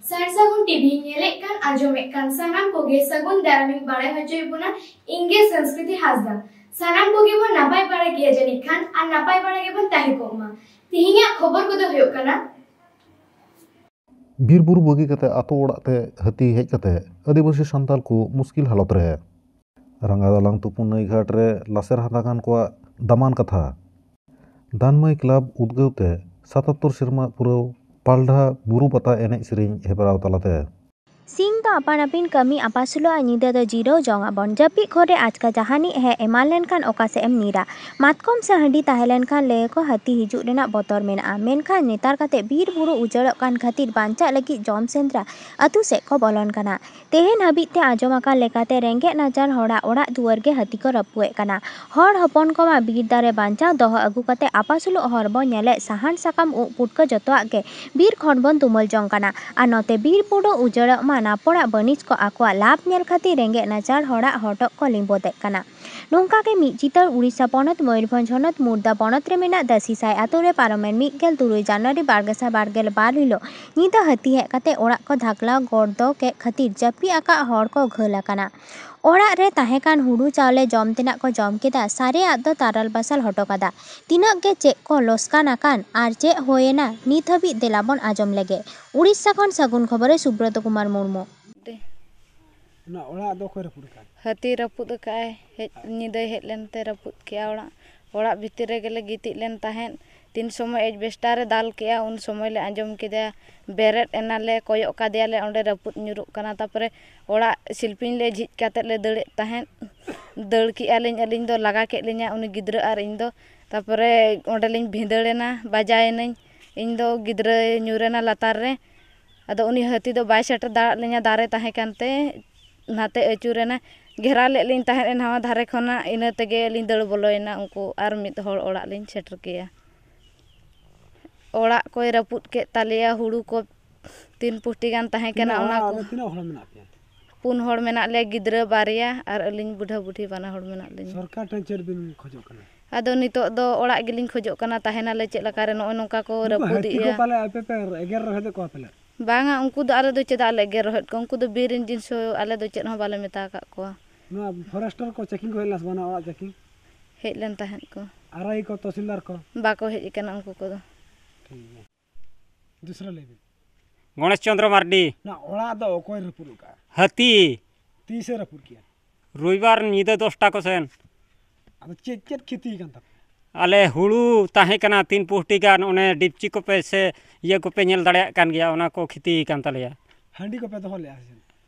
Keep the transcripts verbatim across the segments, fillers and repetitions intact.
ᱥᱟᱨ ᱥᱟᱹᱜᱩᱱ ᱴᱤᱵᱷᱤ ᱧᱮᱞᱮᱫ ᱠᱟᱱ, ᱟᱸᱡᱚᱢᱮᱫ ᱠᱟᱱ ᱥᱟᱱᱟᱢ ᱠᱚᱜᱮ ᱥᱟᱹᱜᱩᱱ ᱫᱟᱨᱟᱢᱤᱧ ᱵᱟᱲᱟᱭ ᱦᱚᱪᱚᱭᱮᱫ ᱵᱚᱱᱟ᱾ ᱤᱧ ᱜᱮ ᱥᱚᱝᱥᱠᱨᱤᱛᱤ ᱦᱟᱸᱥᱫᱟ᱾ ᱥᱟᱱᱟᱢ ᱠᱚᱜᱮ ᱵᱚᱱ ᱱᱟᱯᱟᱭ ᱵᱟᱲᱟ ᱜᱮᱭᱟ ᱡᱟᱹᱱᱤᱡ ᱠᱷᱟᱱ, ᱟᱨ ᱱᱟᱯᱟᱭ ᱵᱟᱲᱟ ᱜᱮᱵᱚᱱ ᱛᱟᱦᱮᱸ ᱠᱚᱜ ᱢᱟ᱾ ᱛᱮᱦᱮᱧᱟᱜ ᱠᱷᱚᱵᱚᱨ ᱠᱚᱫᱚ ᱦᱩᱭᱩᱜ ᱠᱟᱱᱟ, ᱵᱤᱨ ᱵᱩᱨᱩ ᱵᱟᱹᱜᱤ ᱠᱟᱛᱮ ᱟᱛᱳ ᱚᱲᱟᱜ ᱛᱮ ᱦᱟᱹᱛᱤ ᱦᱮᱡ ᱠᱟᱛᱮ ᱟᱹᱫᱤᱵᱟᱹᱥᱤ ᱥᱟᱱᱛᱟᱲ ᱠᱚ ᱢᱩᱥᱠᱤᱞ ᱦᱟᱞᱚᱛ ᱨᱮ᱾ ᱨᱟᱸᱜᱟ ᱫᱟᱞᱟᱝ ᱛᱩᱯᱩ ᱱᱟᱹᱭ ᱜᱷᱟᱴ ᱨᱮ ᱞᱟᱥᱮᱨ ᱦᱟᱸᱫᱟ ᱜᱟᱱ ᱠᱚᱣᱟᱜ ᱫᱟᱢᱟᱱ ᱠᱟᱛᱷᱟ᱾ ᱫᱟᱱᱢᱟᱹᱭ ᱠᱞᱟᱵᱽ ᱩᱫᱽᱜᱟᱹᱣ ᱛᱮ ᱥᱟᱛᱟᱛᱛᱳᱨ ᱥᱮᱨᱢᱟ ᱯᱩᱨᱟᱹᱣ ᱯᱟᱞᱰᱷᱟ ᱵᱩᱨᱩ ᱯᱟᱛᱟ ᱮᱱᱮᱡ ᱥᱮᱨᱮᱧ ᱦᱮᱯᱨᱟᱣ ᱛᱟᱞᱟᱛᱮ᱾ ᱥᱤᱧ ᱫᱚ ᱟᱯᱟᱱ ᱟᱹᱯᱤᱱ ᱠᱟᱹᱢᱤ ᱟᱯᱟᱥᱩᱞᱚᱜᱼᱟ, ᱧᱤᱫᱟᱹ ᱫᱚ ᱡᱤᱨᱟᱹᱣ ᱡᱚᱝ ᱟᱵᱚᱱ᱾ ᱡᱟᱹᱯᱤᱫ ᱠᱷᱚᱨ ᱨᱮ ᱟᱪᱠᱟ ᱡᱟᱦᱟᱱᱤᱡ ᱦᱮᱡ ᱮᱢᱟᱱ ᱞᱮᱱᱠᱷᱟᱱ ᱚᱠᱟ ᱥᱮᱫ ᱮᱢ ᱧᱤᱨᱟ? ᱢᱟᱛᱠᱚᱢ ᱥᱮ ᱦᱟᱺᱰᱤ ᱛᱟᱦᱮᱸ ᱞᱮᱱᱠᱷᱟᱱ ᱞᱟᱹᱭᱟᱠᱚ ᱦᱟᱹᱛᱤ ᱦᱤᱡᱩᱜ ᱨᱮᱱᱟᱜ ᱵᱚᱛᱚᱨ ᱢᱮᱱᱟᱜᱼᱟ, ᱢᱮᱱᱠᱷᱟᱱ ᱱᱮᱛᱟᱨ ᱠᱟᱛᱮ ᱵᱤᱨ ᱵᱩᱨᱩ ᱩᱡᱟᱹᱲᱚᱜ ᱠᱟᱱ ᱠᱷᱟᱹᱛᱤᱨ ᱵᱟᱧᱪᱟᱜ ᱞᱟᱹᱜᱤᱫ ᱡᱚᱢ ᱥᱮᱸᱫᱽᱨᱟ ᱟᱹᱛᱩ ᱥᱮᱫ ᱠᱚ ᱵᱚᱞᱚᱱ ᱠᱟᱱᱟ᱾ ᱛᱮᱦᱮᱧ ᱦᱟᱹᱵᱤᱡ ᱛᱮ ᱟᱸᱡᱚᱢ ᱟᱠᱟᱱ ᱞᱮᱠᱟᱛᱮ ᱨᱮᱸᱜᱮᱡ ᱱᱟᱪᱟᱨ ᱦᱚᱲᱟᱜ ᱚᱲᱟᱜ ᱫᱩᱣᱟᱹᱨ ᱜᱮ ᱦᱟᱹᱛᱤ ᱠᱚ ᱨᱟᱹᱯᱩᱫ ᱮᱫ ᱠᱟᱱᱟ᱾ ᱦᱚᱲ ᱦᱚᱯᱚᱱ ᱠᱚᱢᱟ ᱵᱤᱨ ᱫᱟᱨᱮ ᱵᱟᱧᱪᱟᱣ ᱫᱚᱦᱚ ᱟᱹᱜᱩ ᱠᱟᱛᱮ ᱟᱯᱟᱥᱩᱞᱚᱜ ᱦᱚᱨ ᱵᱚ ᱧᱮᱞᱮᱫ, ᱥᱟᱦᱟᱱ ᱥᱟᱠᱟᱢ ᱩᱵ ᱯᱩᱴᱠᱟᱹ ᱡᱚᱛᱚᱣᱟᱜ ᱜᱮ ᱵᱤᱨ ᱠᱷᱚᱱ ᱵᱚᱱ ᱛᱩᱢᱟᱹᱞ ᱡᱚᱝ ᱠᱟᱱᱟ᱾ ᱟᱨ ᱱᱚᱛᱮ ᱵᱤᱨ ᱵᱩᱨᱩ ᱩᱡᱟᱹᱲᱚᱜ ᱢᱟ ᱱᱟᱯᱚᱲᱟᱜ ᱵᱟᱹᱱᱤᱡᱽ ᱠᱚ ᱟᱠᱚᱣᱟᱜ ᱞᱟᱵᱷ ᱧᱮᱞ ᱠᱷᱟᱹᱛᱤᱨ ᱨᱮᱸᱜᱮᱡ ᱱᱟᱪᱟᱨ ᱦᱚᱲᱟᱜ ᱦᱚᱴᱚᱜ ᱠᱚ ᱞᱤᱸᱵᱚᱫᱮᱫ ᱠᱟᱱᱟ᱾ ᱱᱚᱝᱠᱟ ᱜᱮ ᱢᱤᱫ ᱪᱤᱛᱟᱹᱨ ᱩᱲᱤᱥᱥᱟ ᱯᱚᱱᱚᱛ ᱢᱚᱭᱩᱨᱵᱷᱚᱸᱡᱽ ᱦᱚᱱᱚᱛ ᱢᱩᱨᱫᱟ ᱵᱚᱱᱚᱛ ᱨᱮ ᱢᱮᱱᱟᱜ ᱫᱟᱹᱥᱤᱥᱟᱭ ᱟᱛᱳ ᱨᱮ ᱯᱟᱨᱚᱢᱮᱱ ᱢᱤᱫ ᱜᱮᱞ ᱛᱩᱨᱩᱭ ᱡᱟᱱᱩᱣᱟᱨᱤ ᱵᱟᱨ ᱜᱮᱥᱟᱭ ᱵᱟᱨ ᱜᱮᱞ ᱵᱟᱨ ᱦᱤᱞᱳᱜ ᱧᱤᱫᱟᱹ ᱦᱟᱹᱛᱤ ᱦᱮᱡ ᱠᱟᱛᱮ ᱚᱲᱟᱜ ᱠᱚ ᱫᱷᱟᱠᱞᱟᱣ ᱜᱚᱨᱫᱚ ᱠᱮᱫ ᱠᱷᱟᱹᱛᱤᱨ ᱡᱟᱹᱯᱤᱫ ᱟᱠᱟᱫ ᱦᱚᱲ ᱠᱚ ᱜᱷᱟᱹᱞ ᱟᱠᱟᱱᱟ᱾ ᱚᱲᱟᱜ ᱨᱮ ᱛᱟᱦᱮᱸ ᱠᱟᱱ ᱦᱩᱲᱩ ᱪᱟᱣᱞᱮ ᱡᱚᱢ ᱛᱮᱱᱟᱜ ᱠᱚ ᱡᱚᱢ ᱠᱮᱫᱟ, ᱥᱟᱨᱮᱡ ᱟᱜ ᱫᱚ ᱛᱟᱨᱟᱞ ᱵᱟᱥᱟᱞ ᱦᱚᱴᱚ ᱠᱟᱫᱟ᱾ ᱛᱤᱱᱟᱹᱜ ᱜᱮ ᱪᱮᱫ ᱠᱚ ᱞᱚᱥᱠᱟᱱ ᱟᱠᱟᱱ ᱟᱨ ᱪᱮᱫ ᱦᱩᱭᱮᱱᱟ, ᱱᱤᱛ ᱦᱟᱹᱵᱤᱡ ᱫᱮᱞᱟ ᱵᱚᱱ ᱟᱸᱡᱚᱢ ᱞᱮᱜᱮ᱾ ᱩᱲᱤᱥᱥᱟ ᱠᱷᱚᱱ ᱥᱟᱹᱜᱩᱱ ᱠᱷᱚᱵᱚᱨᱮ ᱥᱩᱵᱨᱚᱛ ᱠᱩᱢᱟᱨ ᱢᱩᱨᱢᱩ᱾ ᱚᱱᱟ ᱚᱲᱟᱜ ᱫᱚ ᱚᱠᱚᱭ ᱨᱟᱹᱯᱩᱫ ᱟᱠᱟᱫ? ᱦᱟᱹᱛᱤ ᱨᱟᱹᱯᱩᱫ ᱟᱠᱟᱫᱼᱟᱭ, ᱦᱮᱡ, ᱧᱤᱫᱟᱹᱭ ᱦᱮᱡ ᱞᱮᱱᱛᱮ ᱨᱟᱹᱯᱩᱫ ᱠᱮᱜᱼᱟ ᱚᱲᱟᱜ᱾ ᱚᱲᱟᱜ ᱵᱷᱤᱛᱤᱨ ᱨᱮᱜᱮ ᱞᱮ ᱜᱤᱛᱤᱡ ᱞᱮᱱ ᱛᱟᱦᱮᱸᱫ᱾ ᱛᱤᱱ ᱥᱚᱢᱚᱭ ᱮᱡᱵᱮᱥᱴᱟᱨ ᱮ ᱫᱟᱞ ᱠᱮᱜᱼᱟ, ᱩᱱ ᱥᱚᱢᱚᱭ ᱞᱮ ᱟᱸᱡᱚᱢ ᱠᱮᱫᱟ, ᱵᱮᱨᱮᱫ ᱮᱱᱟᱞᱮ, ᱠᱚᱭᱚᱜ ᱠᱟᱫᱮᱭᱟᱞᱮ, ᱚᱸᱰᱮ ᱨᱟᱹᱯᱩᱫ ᱧᱩᱨᱩᱜ ᱠᱟᱱᱟ᱾ ᱛᱟᱯᱚᱨᱮ ᱚᱲᱟᱜ ᱥᱤᱞᱯᱤᱧ ᱞᱮ ᱡᱷᱤᱡ ᱠᱟᱛᱮᱫ ᱞᱮ ᱫᱟᱹᱲᱮᱫ ᱛᱟᱦᱮᱸᱫ᱾ ᱫᱟᱹᱲ ᱠᱮᱜᱼᱟ ᱞᱤᱧ, ᱟᱹᱞᱤᱧ ᱫᱚ ᱞᱟᱜᱟ ᱠᱮᱫ ᱞᱤᱧᱟ ᱩᱱᱤ ᱜᱤᱫᱽᱨᱟᱹ ᱟᱨ ᱤᱧ ᱫᱚ᱾ ᱛᱟᱯᱚᱨᱮ ᱚᱸᱰᱮ ᱞᱤᱧ ᱵᱷᱤᱸᱫᱟᱹᱲ ᱮᱱᱟ, ᱵᱟᱡᱟᱭᱮᱱᱟᱹᱧ᱾ ᱤᱧ ᱫᱚ ᱜᱤᱫᱽᱨᱟᱹᱭ ᱧᱩᱨ ᱮᱱᱟ ᱞᱟᱛᱟᱨ ᱨᱮ᱾ ᱟᱫᱚ ᱩᱱᱤ ᱦᱟᱹᱛᱤ ᱫᱚ ᱵᱟᱭ ᱥᱮᱴᱮᱨ ᱫᱟᱲᱮᱭᱟᱜ ᱞᱤᱧᱟ, ᱫᱟᱨᱮ ᱛᱟᱦᱮᱸ ᱠᱟᱱᱛᱮ ᱱᱟᱛᱮ ᱟᱹᱪᱩᱨᱮᱱᱟ᱾ ᱜᱷᱮᱨᱟᱣ ᱞᱮᱫ ᱞᱤᱧ ᱛᱟᱦᱮᱸᱫ ᱮ ᱱᱟᱣᱟ ᱫᱷᱟᱨᱮ ᱠᱷᱚᱱᱟᱜ, ᱤᱱᱟᱹ ᱛᱮᱜᱮ ᱞᱤᱧ ᱫᱟᱹᱲ ᱵᱚᱞᱚᱭᱮᱱᱟ᱾ ᱩᱱᱠᱩ ᱟᱨ ᱢᱤᱫ ᱦᱚᱲ ᱚᱲᱟᱜ ᱞᱤᱧ ᱥᱮᱴᱮᱨ ᱠᱮᱜᱼᱟ᱾ ᱚᱲᱟᱜ ᱠᱚᱭ ᱨᱟᱹᱯᱩᱫ ᱠᱮᱫ ᱛᱟᱞᱮᱭᱟ, ᱦᱩᱲᱩ ᱠᱚ ᱛᱤᱱ ᱯᱩᱴᱤ ᱜᱟᱱ ᱛᱟᱦᱮᱸ ᱠᱟᱱᱟ, ᱛᱤᱱᱟᱹᱜ ᱚᱱᱟ ᱚᱲᱟᱜ ᱠᱚ᱾ ᱨᱮ ᱛᱤᱱᱟᱹᱜ ᱦᱚᱲ ᱢᱮᱱᱟᱜ ᱯᱮᱭᱟ? ᱯᱩᱱ ᱦᱚᱲ ᱢᱮᱱᱟᱜ ᱞᱮᱭᱟ, ᱜᱤᱫᱽᱨᱟᱹ ᱵᱟᱨᱭᱟ ᱟᱨ ᱟᱹᱞᱤᱧ ᱵᱩᱰᱷᱟᱹ ᱵᱩᱰᱷᱤ ᱵᱟᱱᱟ ᱦᱚᱲ ᱢᱮᱱᱟᱜ ᱞᱤᱧᱟ᱾ ᱥᱚᱨᱠᱟᱨ ᱴᱷᱮᱱ ᱪᱮᱫ ᱵᱤᱱ ᱠᱷᱚᱡᱚᱜ ᱠᱟᱱᱟ? ᱟᱫᱚ ᱱᱤᱛᱚᱜ ᱫᱚ ᱚᱲᱟᱜ ᱜᱮᱞᱤᱧ ᱠᱷᱚᱡᱚᱜ ᱠᱟᱱᱟ, ᱛᱟᱦᱮᱱᱟᱞᱮ ᱪᱮᱫ ᱞᱮᱠᱟ ᱨᱮ, ᱱᱚᱜᱼᱚᱭ ᱱᱚᱝᱠᱟ ᱠᱚ ᱩᱱᱠᱩ ᱦᱟᱹᱛᱤ ᱠᱚ ᱨᱟᱹᱯᱩᱫᱮᱜᱼᱟ᱾ ᱯᱟᱞᱮ ᱟᱯᱮ ᱯᱮ ᱮᱜᱮᱨ ᱨᱚᱦᱮᱫᱮᱫ ᱠᱚᱣᱟ ᱯᱟᱞᱮ? ᱵᱟᱝᱟ, ᱩᱱᱠᱩ ᱫᱚ ᱟᱞᱮ ᱫᱚ ᱪᱮᱫᱟᱜ ᱞᱮ ᱮᱜᱮᱨ ᱨᱚᱦᱮᱫ ᱠᱚᱣᱟ? ᱩᱱᱠᱩ ᱫᱚ ᱵᱤᱨ ᱨᱮᱱ ᱡᱤᱱᱤᱥ ᱦᱚᱸ ᱟᱞᱮ ᱫᱚ ᱪᱮᱫ ᱦᱚᱸ ᱵᱟᱞᱮ ᱢᱮᱛᱟ ᱟᱠᱟᱫ ᱠᱚᱣᱟ᱾ ᱱᱚᱣᱟ ᱯᱷᱚᱨᱮᱥᱴᱟᱨ ᱠᱚ ᱪᱮᱠᱤᱝ ᱠᱚ ᱦᱮᱡ ᱞᱮᱱᱟ ᱥᱮ ᱵᱟᱝ ᱚᱲᱟᱜ ᱪᱮᱠᱤᱝ? ᱦᱮᱡ ᱞᱮᱱ ᱛᱟᱦᱮᱸᱫ ᱠᱚ᱾ ᱟᱨ ᱟᱭ ᱠᱚ, ᱛᱚᱦᱥᱤᱞᱫᱟᱨ ᱠᱚ? ᱵᱟᱠᱚ ᱦᱮᱡ ᱟᱠᱟᱱᱟ ᱩᱱᱠᱩ ᱠᱚᱫᱚ᱾ ᱴᱷᱤᱠ ᱜᱮᱭᱟ᱾ ᱫᱚᱥᱨᱟ ᱞᱟᱹᱭ ᱵᱤᱱ᱾ ᱜᱚᱬᱮᱥ ᱪᱚᱱᱫᱨᱚ ᱢᱟᱨᱰᱤ᱾ ᱱᱚᱣᱟ ᱚᱲᱟᱜ ᱫᱚ ᱚᱠᱚᱭ ᱨᱟᱹᱯᱩᱫ ᱟᱠᱟᱫᱼᱟ? ᱦᱟᱹᱛᱤ᱾ ᱛᱤᱥᱮ ᱨᱟᱹᱯᱩᱫ ᱠᱮᱜᱼᱟ? ᱨᱚᱵᱤᱵᱟᱨ ᱧᱤᱫᱟᱹ ᱫᱚᱥᱴᱟ ᱠᱚ ᱥᱮᱱ᱾ ᱟᱫᱚ ᱪᱮᱫ ᱪᱮᱫ ᱠᱷᱮᱛᱤ ᱠᱟᱱ ᱛᱟᱯᱮᱭᱟ? ᱟᱞᱮ ᱦᱩᱲᱩ ᱛᱟᱦᱮᱸ ᱠᱟᱱᱟ ᱛᱤᱱ ᱯᱩᱦᱴᱤ ᱜᱟᱱ, ᱚᱱᱮ ᱰᱤᱯᱪᱤ ᱠᱚᱯᱮ ᱥᱮ ᱤᱭᱟᱹ ᱠᱚᱯᱮ ᱧᱮᱞ ᱫᱟᱲᱮᱭᱟᱜ ᱠᱟᱱ ᱜᱮᱭᱟ, ᱚᱱᱟ ᱠᱚ ᱠᱷᱮᱛᱤ ᱠᱟᱱ ᱛᱟᱞᱮᱭᱟ᱾ ᱦᱟᱺᱰᱤ ᱠᱚᱯᱮ ᱫᱚᱦᱚ ᱞᱮᱜᱼᱟ ᱥᱮ ᱪᱮᱫ?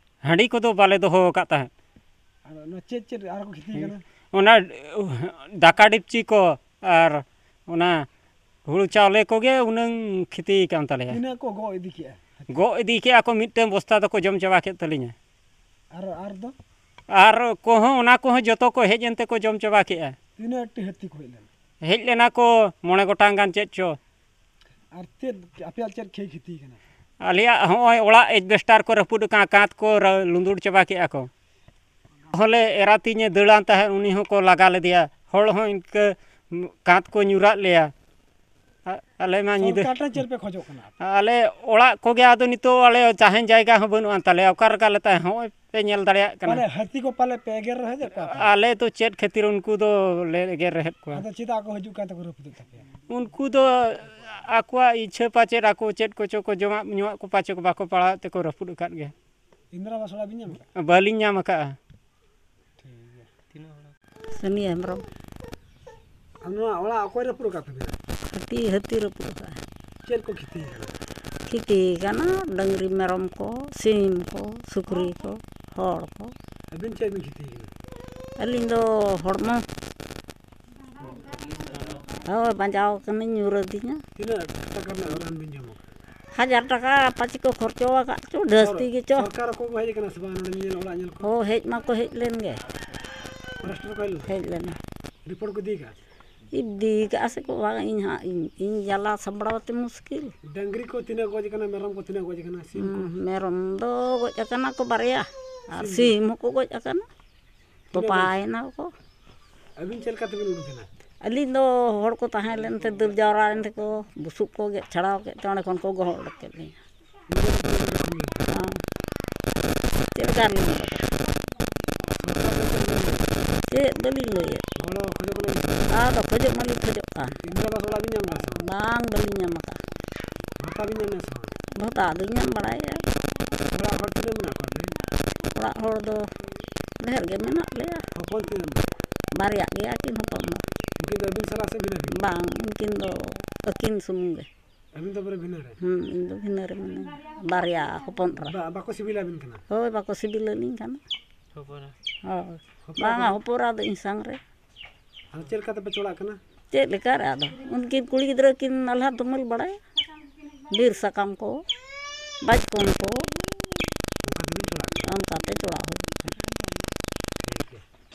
ᱦᱟᱺᱰᱤ ᱠᱚᱫᱚ ᱵᱟᱞᱮ ᱫᱚᱦᱚ ᱟᱠᱟᱫ ᱛᱟᱦᱮᱸᱫ᱾ ᱟᱨ ᱚᱱᱟ ᱪᱮᱫ ᱪᱮᱫ ᱟᱨ ᱠᱚ ᱠᱷᱮᱛᱤ ᱠᱟᱱᱟ? ᱚᱱᱟ ᱫᱟᱠᱟ ᱰᱤᱯᱪᱤ ᱠᱚ ᱟᱨ ᱚᱱᱟ ᱦᱩᱲᱩ ᱪᱟᱣᱞᱮ ᱠᱚᱜᱮ ᱩᱱᱟᱹᱝ ᱠᱷᱮᱛᱤ ᱠᱟᱱ ᱛᱟᱞᱮᱭᱟ᱾ ᱛᱤᱱᱟᱹᱜ ᱠᱚ ᱜᱚᱜ ᱤᱫᱤ ᱠᱮᱜᱼᱟ? ᱜᱚᱜ ᱤᱫᱤ ᱠᱮᱜᱼᱟ ᱠᱚ, ᱢᱤᱫᱴᱟᱝ ᱵᱚᱥᱛᱟ ᱫᱚᱠᱚ ᱡᱚᱢ ᱪᱟᱵᱟ ᱠᱮᱫ ᱛᱟᱹᱞᱤᱧᱟ᱾ ᱟᱨ, ᱟᱨ ᱫᱚ? ᱟᱨ ᱠᱚᱦᱚᱸ, ᱚᱱᱟ ᱠᱚᱦᱚᱸ ᱡᱚᱛᱚ ᱠᱚ ᱦᱮᱡ ᱮᱱᱛᱮ ᱠᱚ ᱡᱚᱢ ᱪᱟᱵᱟ ᱠᱮᱜᱼᱟ᱾ ᱛᱤᱱᱟᱹᱜ ᱴᱤ ᱦᱟᱹᱛᱤ ᱠᱚ ᱦᱮᱡ ᱞᱮᱱᱟ? ᱦᱮᱡ ᱞᱮᱱᱟ ᱠᱚ ᱢᱚᱬᱮ ᱜᱚᱴᱟᱝ ᱜᱟᱱ ᱪᱮᱫ ᱪᱚ᱾ ᱟᱨ ᱪᱮᱫ ᱟᱯᱮᱭᱟᱜ ᱪᱮᱫ ᱠᱷᱮᱭ ᱠᱷᱮᱛᱤ ᱠᱟᱱᱟ? ᱟᱞᱮᱭᱟᱜ ᱦᱚᱸᱜᱼᱚᱭ ᱚᱲᱟᱜ ᱮᱡᱵᱮᱥᱴᱟᱨ ᱠᱚ ᱨᱟᱹᱯᱩᱫ ᱟᱠᱟᱱ, ᱠᱟᱸᱛ ᱠᱚ ᱨᱟ-, ᱞᱩᱸᱫᱩᱲ ᱪᱟᱵᱟ ᱠᱮᱜᱼᱟ ᱠᱚ᱾ ᱦᱚᱸᱞᱮ ᱮᱨᱟ ᱛᱤᱧᱮ ᱫᱟᱹᱲᱟᱱ ᱛᱟᱦᱮᱸᱫ, ᱩᱱᱤ ᱦᱚᱸᱠᱚ ᱞᱟᱜᱟ ᱞᱮᱫᱮᱭᱟ᱾ ᱦᱚᱲ ᱦᱚᱸ ᱤᱱᱠᱟᱹ ᱠᱟᱸᱛ ᱠᱚ ᱧᱩᱨᱟᱜ ᱞᱮᱭᱟ᱾ ᱟ-, ᱟᱞᱮ ᱢᱟ ᱧᱤᱫᱟᱹ ᱥᱚᱨᱠᱟᱨ ᱴᱷᱮᱱ ᱪᱮᱫ ᱯᱮ ᱠᱷᱚᱡᱚᱜ ᱠᱟᱱᱟ? ᱟᱞᱮ ᱚᱲᱟᱜ ᱠᱚᱜᱮ, ᱟᱫᱚ ᱱᱤᱛᱚᱜ ᱟᱞᱮ ᱛᱟᱦᱮᱱ ᱡᱟᱭᱜᱟ ᱦᱚᱸ ᱵᱟᱹᱱᱩᱜ ᱟᱱ ᱛᱟᱞᱮᱭᱟ᱾ ᱚᱠᱟ ᱨᱮ ᱞᱮ ᱛᱟᱦᱮᱸ? ᱦᱚᱸᱜᱼᱚᱭ ᱯᱮ ᱧᱮᱞ ᱫᱟᱲᱮᱭᱟᱜ ᱠᱟᱱᱟ᱾ ᱯᱟᱞᱮ ᱦᱟᱹᱛᱤ ᱠᱚ ᱯᱟᱞᱮ ᱯᱮ ᱮᱜᱮᱨ ᱨᱚᱦᱮᱫᱮᱫ ᱠᱚᱣᱟ ᱯᱮ? ᱟᱞᱮ ᱫᱚ ᱪᱮᱫ ᱠᱷᱟᱹᱛᱤᱨ ᱩᱱᱠᱩ ᱫᱚ ᱞᱮ ᱮᱜᱮᱨ ᱨᱚᱦᱮᱫ ᱠᱚᱣᱟ? ᱟᱫᱚ ᱪᱮᱫᱟᱜ ᱠᱚ ᱦᱤᱡᱩᱜ ᱠᱟᱱ ᱛᱮᱠᱚ ᱨᱟᱹᱯᱩᱫᱮᱫ ᱛᱟᱯᱮᱭᱟ? ᱩᱱᱠᱩ ᱫᱚ ᱟᱠᱚᱣᱟᱜ ᱤᱪᱪᱷᱟᱹ ᱯᱟᱪᱮᱫ, ᱟᱠᱚ ᱪᱮᱫ ᱠᱚᱪᱚ ᱠᱚ ᱡᱚᱢᱟᱜ ᱧᱩᱣᱟᱜ ᱠᱚ ᱯᱟᱪᱮ ᱠᱚ ᱵᱟᱠᱚ ᱯᱟᱲᱟᱣᱮᱫ ᱛᱮᱠᱚ ᱨᱟᱹᱯᱩᱫ ᱟᱠᱟᱫ ᱜᱮᱭᱟ᱾ ᱤᱱᱫᱨᱟ ᱟᱵᱟᱥ ᱚᱲᱟᱜ ᱵᱤᱱ ᱧᱟᱢ ᱟᱠᱟᱫᱼᱟ? ᱵᱟᱹᱞᱤᱧ ᱧᱟᱢ ᱟᱠᱟᱫᱼᱟ᱾ ᱴᱷᱤᱠ ᱜᱮᱭᱟ᱾ ᱛᱤᱱᱟᱹᱜ ᱦᱚᱲ? ᱥᱟᱹᱢᱤᱭᱟ ᱦᱮᱢᱵᱨᱚᱢ᱾ ᱟᱨ ᱱᱚᱣᱟ ᱚᱲᱟᱜ ᱚᱠᱚᱭ ᱨᱟᱹᱯᱩᱫ ᱟᱠᱟᱫ ᱛᱟᱵᱤᱱᱟ? ᱦᱟᱹᱛᱤ, ᱦᱟᱹᱛᱤ ᱨᱟᱹᱯᱩᱫ ᱟᱠᱟᱫᱼᱟ᱾ ᱪᱮᱫ ᱠᱚ ᱠᱷᱤᱛᱤ ᱟᱠᱟᱱᱟ? ᱠᱷᱤᱛᱤ ᱟᱠᱟᱱᱟ ᱰᱟᱹᱝᱨᱤ, ᱢᱮᱨᱚᱢ ᱠᱚ, ᱥᱤᱢ ᱠᱚ, ᱥᱩᱠᱨᱤ ᱠᱚ, ᱦᱚᱲ ᱠᱚ᱾ ᱟᱹᱵᱤᱱ ᱪᱮᱫ ᱵᱤᱱ ᱠᱷᱤᱛᱤ ᱟᱠᱟᱱᱟ? ᱟᱹᱞᱤᱧ ᱫᱚ ᱦᱚᱲᱢᱚ᱾ ᱦᱳᱭ, ᱵᱟᱡᱟᱣ ᱠᱟᱹᱱᱟᱹᱧ, ᱧᱩᱨ ᱟᱹᱫᱤᱧᱟ᱾ ᱛᱤᱱᱟᱹᱜ ᱴᱟᱠᱟ ᱨᱮᱱᱟᱜ ᱨᱟᱱ ᱵᱤᱱ ᱡᱚᱢ ᱟᱠᱟᱫᱟ? ᱦᱟᱡᱟᱨ ᱴᱟᱠᱟ ᱯᱟᱪᱮ ᱠᱚ ᱠᱷᱚᱨᱪᱚ ᱟᱠᱟᱫ ᱪᱚ, ᱡᱟᱹᱥᱛᱤ ᱜᱮᱪᱚ᱾ ᱥᱚᱨᱠᱟᱨ ᱠᱚ ᱦᱮᱡ ᱟᱠᱟᱱᱟ ᱥᱮ ᱵᱟᱝ ᱱᱚᱰᱮ ᱧᱮᱧᱮᱞ, ᱚᱲᱟᱜ ᱧᱮᱞ ᱠᱚ? ᱦᱳᱭ, ᱦᱮᱡ ᱢᱟᱠᱚ ᱦᱮᱡ ᱞᱮᱱ ᱜᱮ᱾ ᱯᱷᱚᱨᱮᱥᱴᱟᱨ ᱠᱚ ᱦᱮᱡ ᱞᱮᱱᱟ? ᱦᱮᱡ ᱞᱮᱱᱟ᱾ ᱨᱤᱯᱳᱨᱴ ᱠᱚ ᱤᱫᱤ ᱟᱠᱟᱫᱼᱟ? ᱤᱫᱤ ᱟᱠᱟᱫᱼᱟ ᱥᱮ ᱠᱚ ᱵᱟᱝ, ᱤᱧ ᱦᱟᱸᱜ, ᱤᱧ, ᱤᱧ ᱡᱟᱞᱟ ᱥᱟᱢᱵᱲᱟᱣ ᱛᱮ ᱢᱩᱥᱠᱤᱞ᱾ ᱰᱟᱹᱝᱨᱤ ᱠᱚ ᱛᱤᱱᱟᱹᱜ ᱜᱚᱡ ᱟᱠᱟᱱᱟ, ᱢᱮᱨᱚᱢ ᱠᱚ ᱛᱤᱱᱟᱹᱜ ᱜᱚᱡ ᱟᱠᱟᱱᱟ, ᱥᱤᱢ ᱠᱚ? ᱦᱩᱸ, ᱢᱮᱨᱚᱢ ᱫᱚ ᱜᱚᱡ ᱟᱠᱟᱱᱟ ᱠᱚ ᱵᱟᱨᱭᱟ, ᱟᱨ ᱥᱤᱢ ᱫᱚ? ᱥᱤᱢ ᱦᱚᱸᱠᱚ ᱜᱚᱡ ᱟᱠᱟᱱᱟ᱾ ᱛᱤᱱᱟᱹᱜ ᱜᱟᱱ? ᱛᱚᱯᱟᱭᱮᱱᱟ ᱠᱚ᱾ ᱟᱹᱵᱤᱱ ᱪᱮᱫ ᱞᱮᱠᱟ ᱛᱮᱵᱤᱱ ᱩᱰᱩᱠ ᱮᱱᱟ? ᱟᱹᱞᱤᱧ ᱫᱚ ᱦᱚᱲ ᱠᱚ ᱛᱟᱦᱮᱸ ᱞᱮᱱ ᱛᱮ ᱫᱟᱹᱲ ᱡᱟᱣᱨᱟ ᱮᱱ ᱛᱮᱠᱚ, ᱵᱩᱥᱩᱵ ᱠᱚ ᱜᱮᱫ ᱪᱷᱟᱲᱟᱣ ᱠᱮᱫ ᱛᱮ ᱚᱸᱰᱮ ᱠᱷᱚᱱ ᱠᱚ ᱜᱚᱦᱚᱲ ᱚᱰᱚᱠ ᱠᱮᱫ ᱞᱤᱧᱟ᱾ ᱦᱮᱸ᱾ ᱪᱮᱫ ᱞᱮᱠᱟ ᱞᱤᱧ ᱧᱮᱞ ᱠᱟᱫᱟ? ᱪᱮᱫ ᱵᱟᱹᱞᱤᱧ ᱞᱟᱹᱭᱮᱫ᱾ ᱟᱫᱚ ᱠᱷᱚᱡᱚᱜ ᱢᱟᱞᱤᱧ ᱠᱷᱚᱡᱚᱜ ᱠᱟᱱ᱾ ᱵᱟᱝ, ᱵᱟᱹᱞᱤᱧ ᱧᱟᱢ ᱟᱠᱟᱫᱟ᱾ ᱵᱷᱟᱛᱟ ᱫᱚᱧ ᱧᱟᱢ ᱵᱟᱲᱟᱭᱟ᱾ ᱚᱲᱟᱜ ᱦᱚᱲ ᱫᱚ ᱰᱷᱮᱨ ᱜᱮ ᱢᱮᱱᱟᱜ ᱞᱮᱭᱟ᱾ ᱵᱟᱨᱭᱟᱜ ᱜᱮᱭᱟ ᱠᱤᱱ ᱦᱚᱯᱚᱱ ᱫᱚ᱾ ᱵᱟᱝ, ᱩᱱᱠᱤᱱ ᱫᱚ ᱟᱹᱠᱤᱱ ᱥᱩᱢᱩᱝ ᱜᱮ᱾ ᱟᱹᱵᱤᱱ ᱫᱚ ᱵᱚᱞᱮ ᱵᱷᱤᱱᱟᱹ ᱨᱮ? ᱦᱩᱸ, ᱤᱧ ᱫᱚ ᱵᱷᱤᱱᱟᱹ ᱨᱮ ᱢᱤᱱᱟᱹᱧᱟ᱾ ᱵᱟᱨᱭᱟ ᱦᱚᱯᱚᱱ ᱮᱨᱟ᱾ ᱵᱟ-, ᱵᱟᱠᱚ ᱥᱤᱵᱤᱞᱟᱵᱤᱱ ᱠᱟᱱᱟ? ᱦᱳᱭ, ᱵᱟᱠᱚ ᱥᱤᱵᱤᱞᱟᱹᱞᱤᱧ ᱠᱟᱱᱟ᱾ ᱦᱚᱯᱚᱱ ᱮᱨᱟ᱾ ᱦᱳᱭ᱾ ᱦᱚᱯᱚᱱ ᱵᱟᱝᱟ, ᱮᱨᱟ᱾ ᱦᱚᱯᱚᱱ ᱮᱨᱟ ᱫᱚ ᱤᱧ ᱥᱟᱝ ᱨᱮ᱾ ᱟᱫᱚ ᱪᱮᱫ ᱞᱮᱠᱟ ᱛᱮᱯᱮ ᱪᱚᱲᱟᱜ ᱠᱟᱱᱟ? ᱪᱮᱫ ᱞᱮᱠᱟ ᱨᱮ ᱟᱫᱚ? ᱩᱱᱠᱤᱱ ᱠᱩᱲᱤ ᱜᱤᱫᱽᱨᱟᱹ ᱠᱤᱱ ᱱᱟᱞᱦᱟ ᱛᱩᱢᱟᱹᱞ ᱵᱟᱲᱟᱭᱟ᱾ ᱵᱤᱨ ᱥᱟᱠᱟᱢ ᱠᱚ, ᱵᱟᱪᱠᱚᱢ ᱠᱚ, ᱚᱱᱠᱟ ᱛᱮᱵᱤᱱ ᱪᱚᱲᱟᱜ ᱠᱟᱱᱟ? ᱚᱱᱠᱟᱛᱮ ᱪᱚᱲᱟᱣ ᱦᱩᱭᱩᱜ ᱠᱟᱱᱟ᱾ ᱴᱷᱤᱠ ᱜᱮᱭᱟ᱾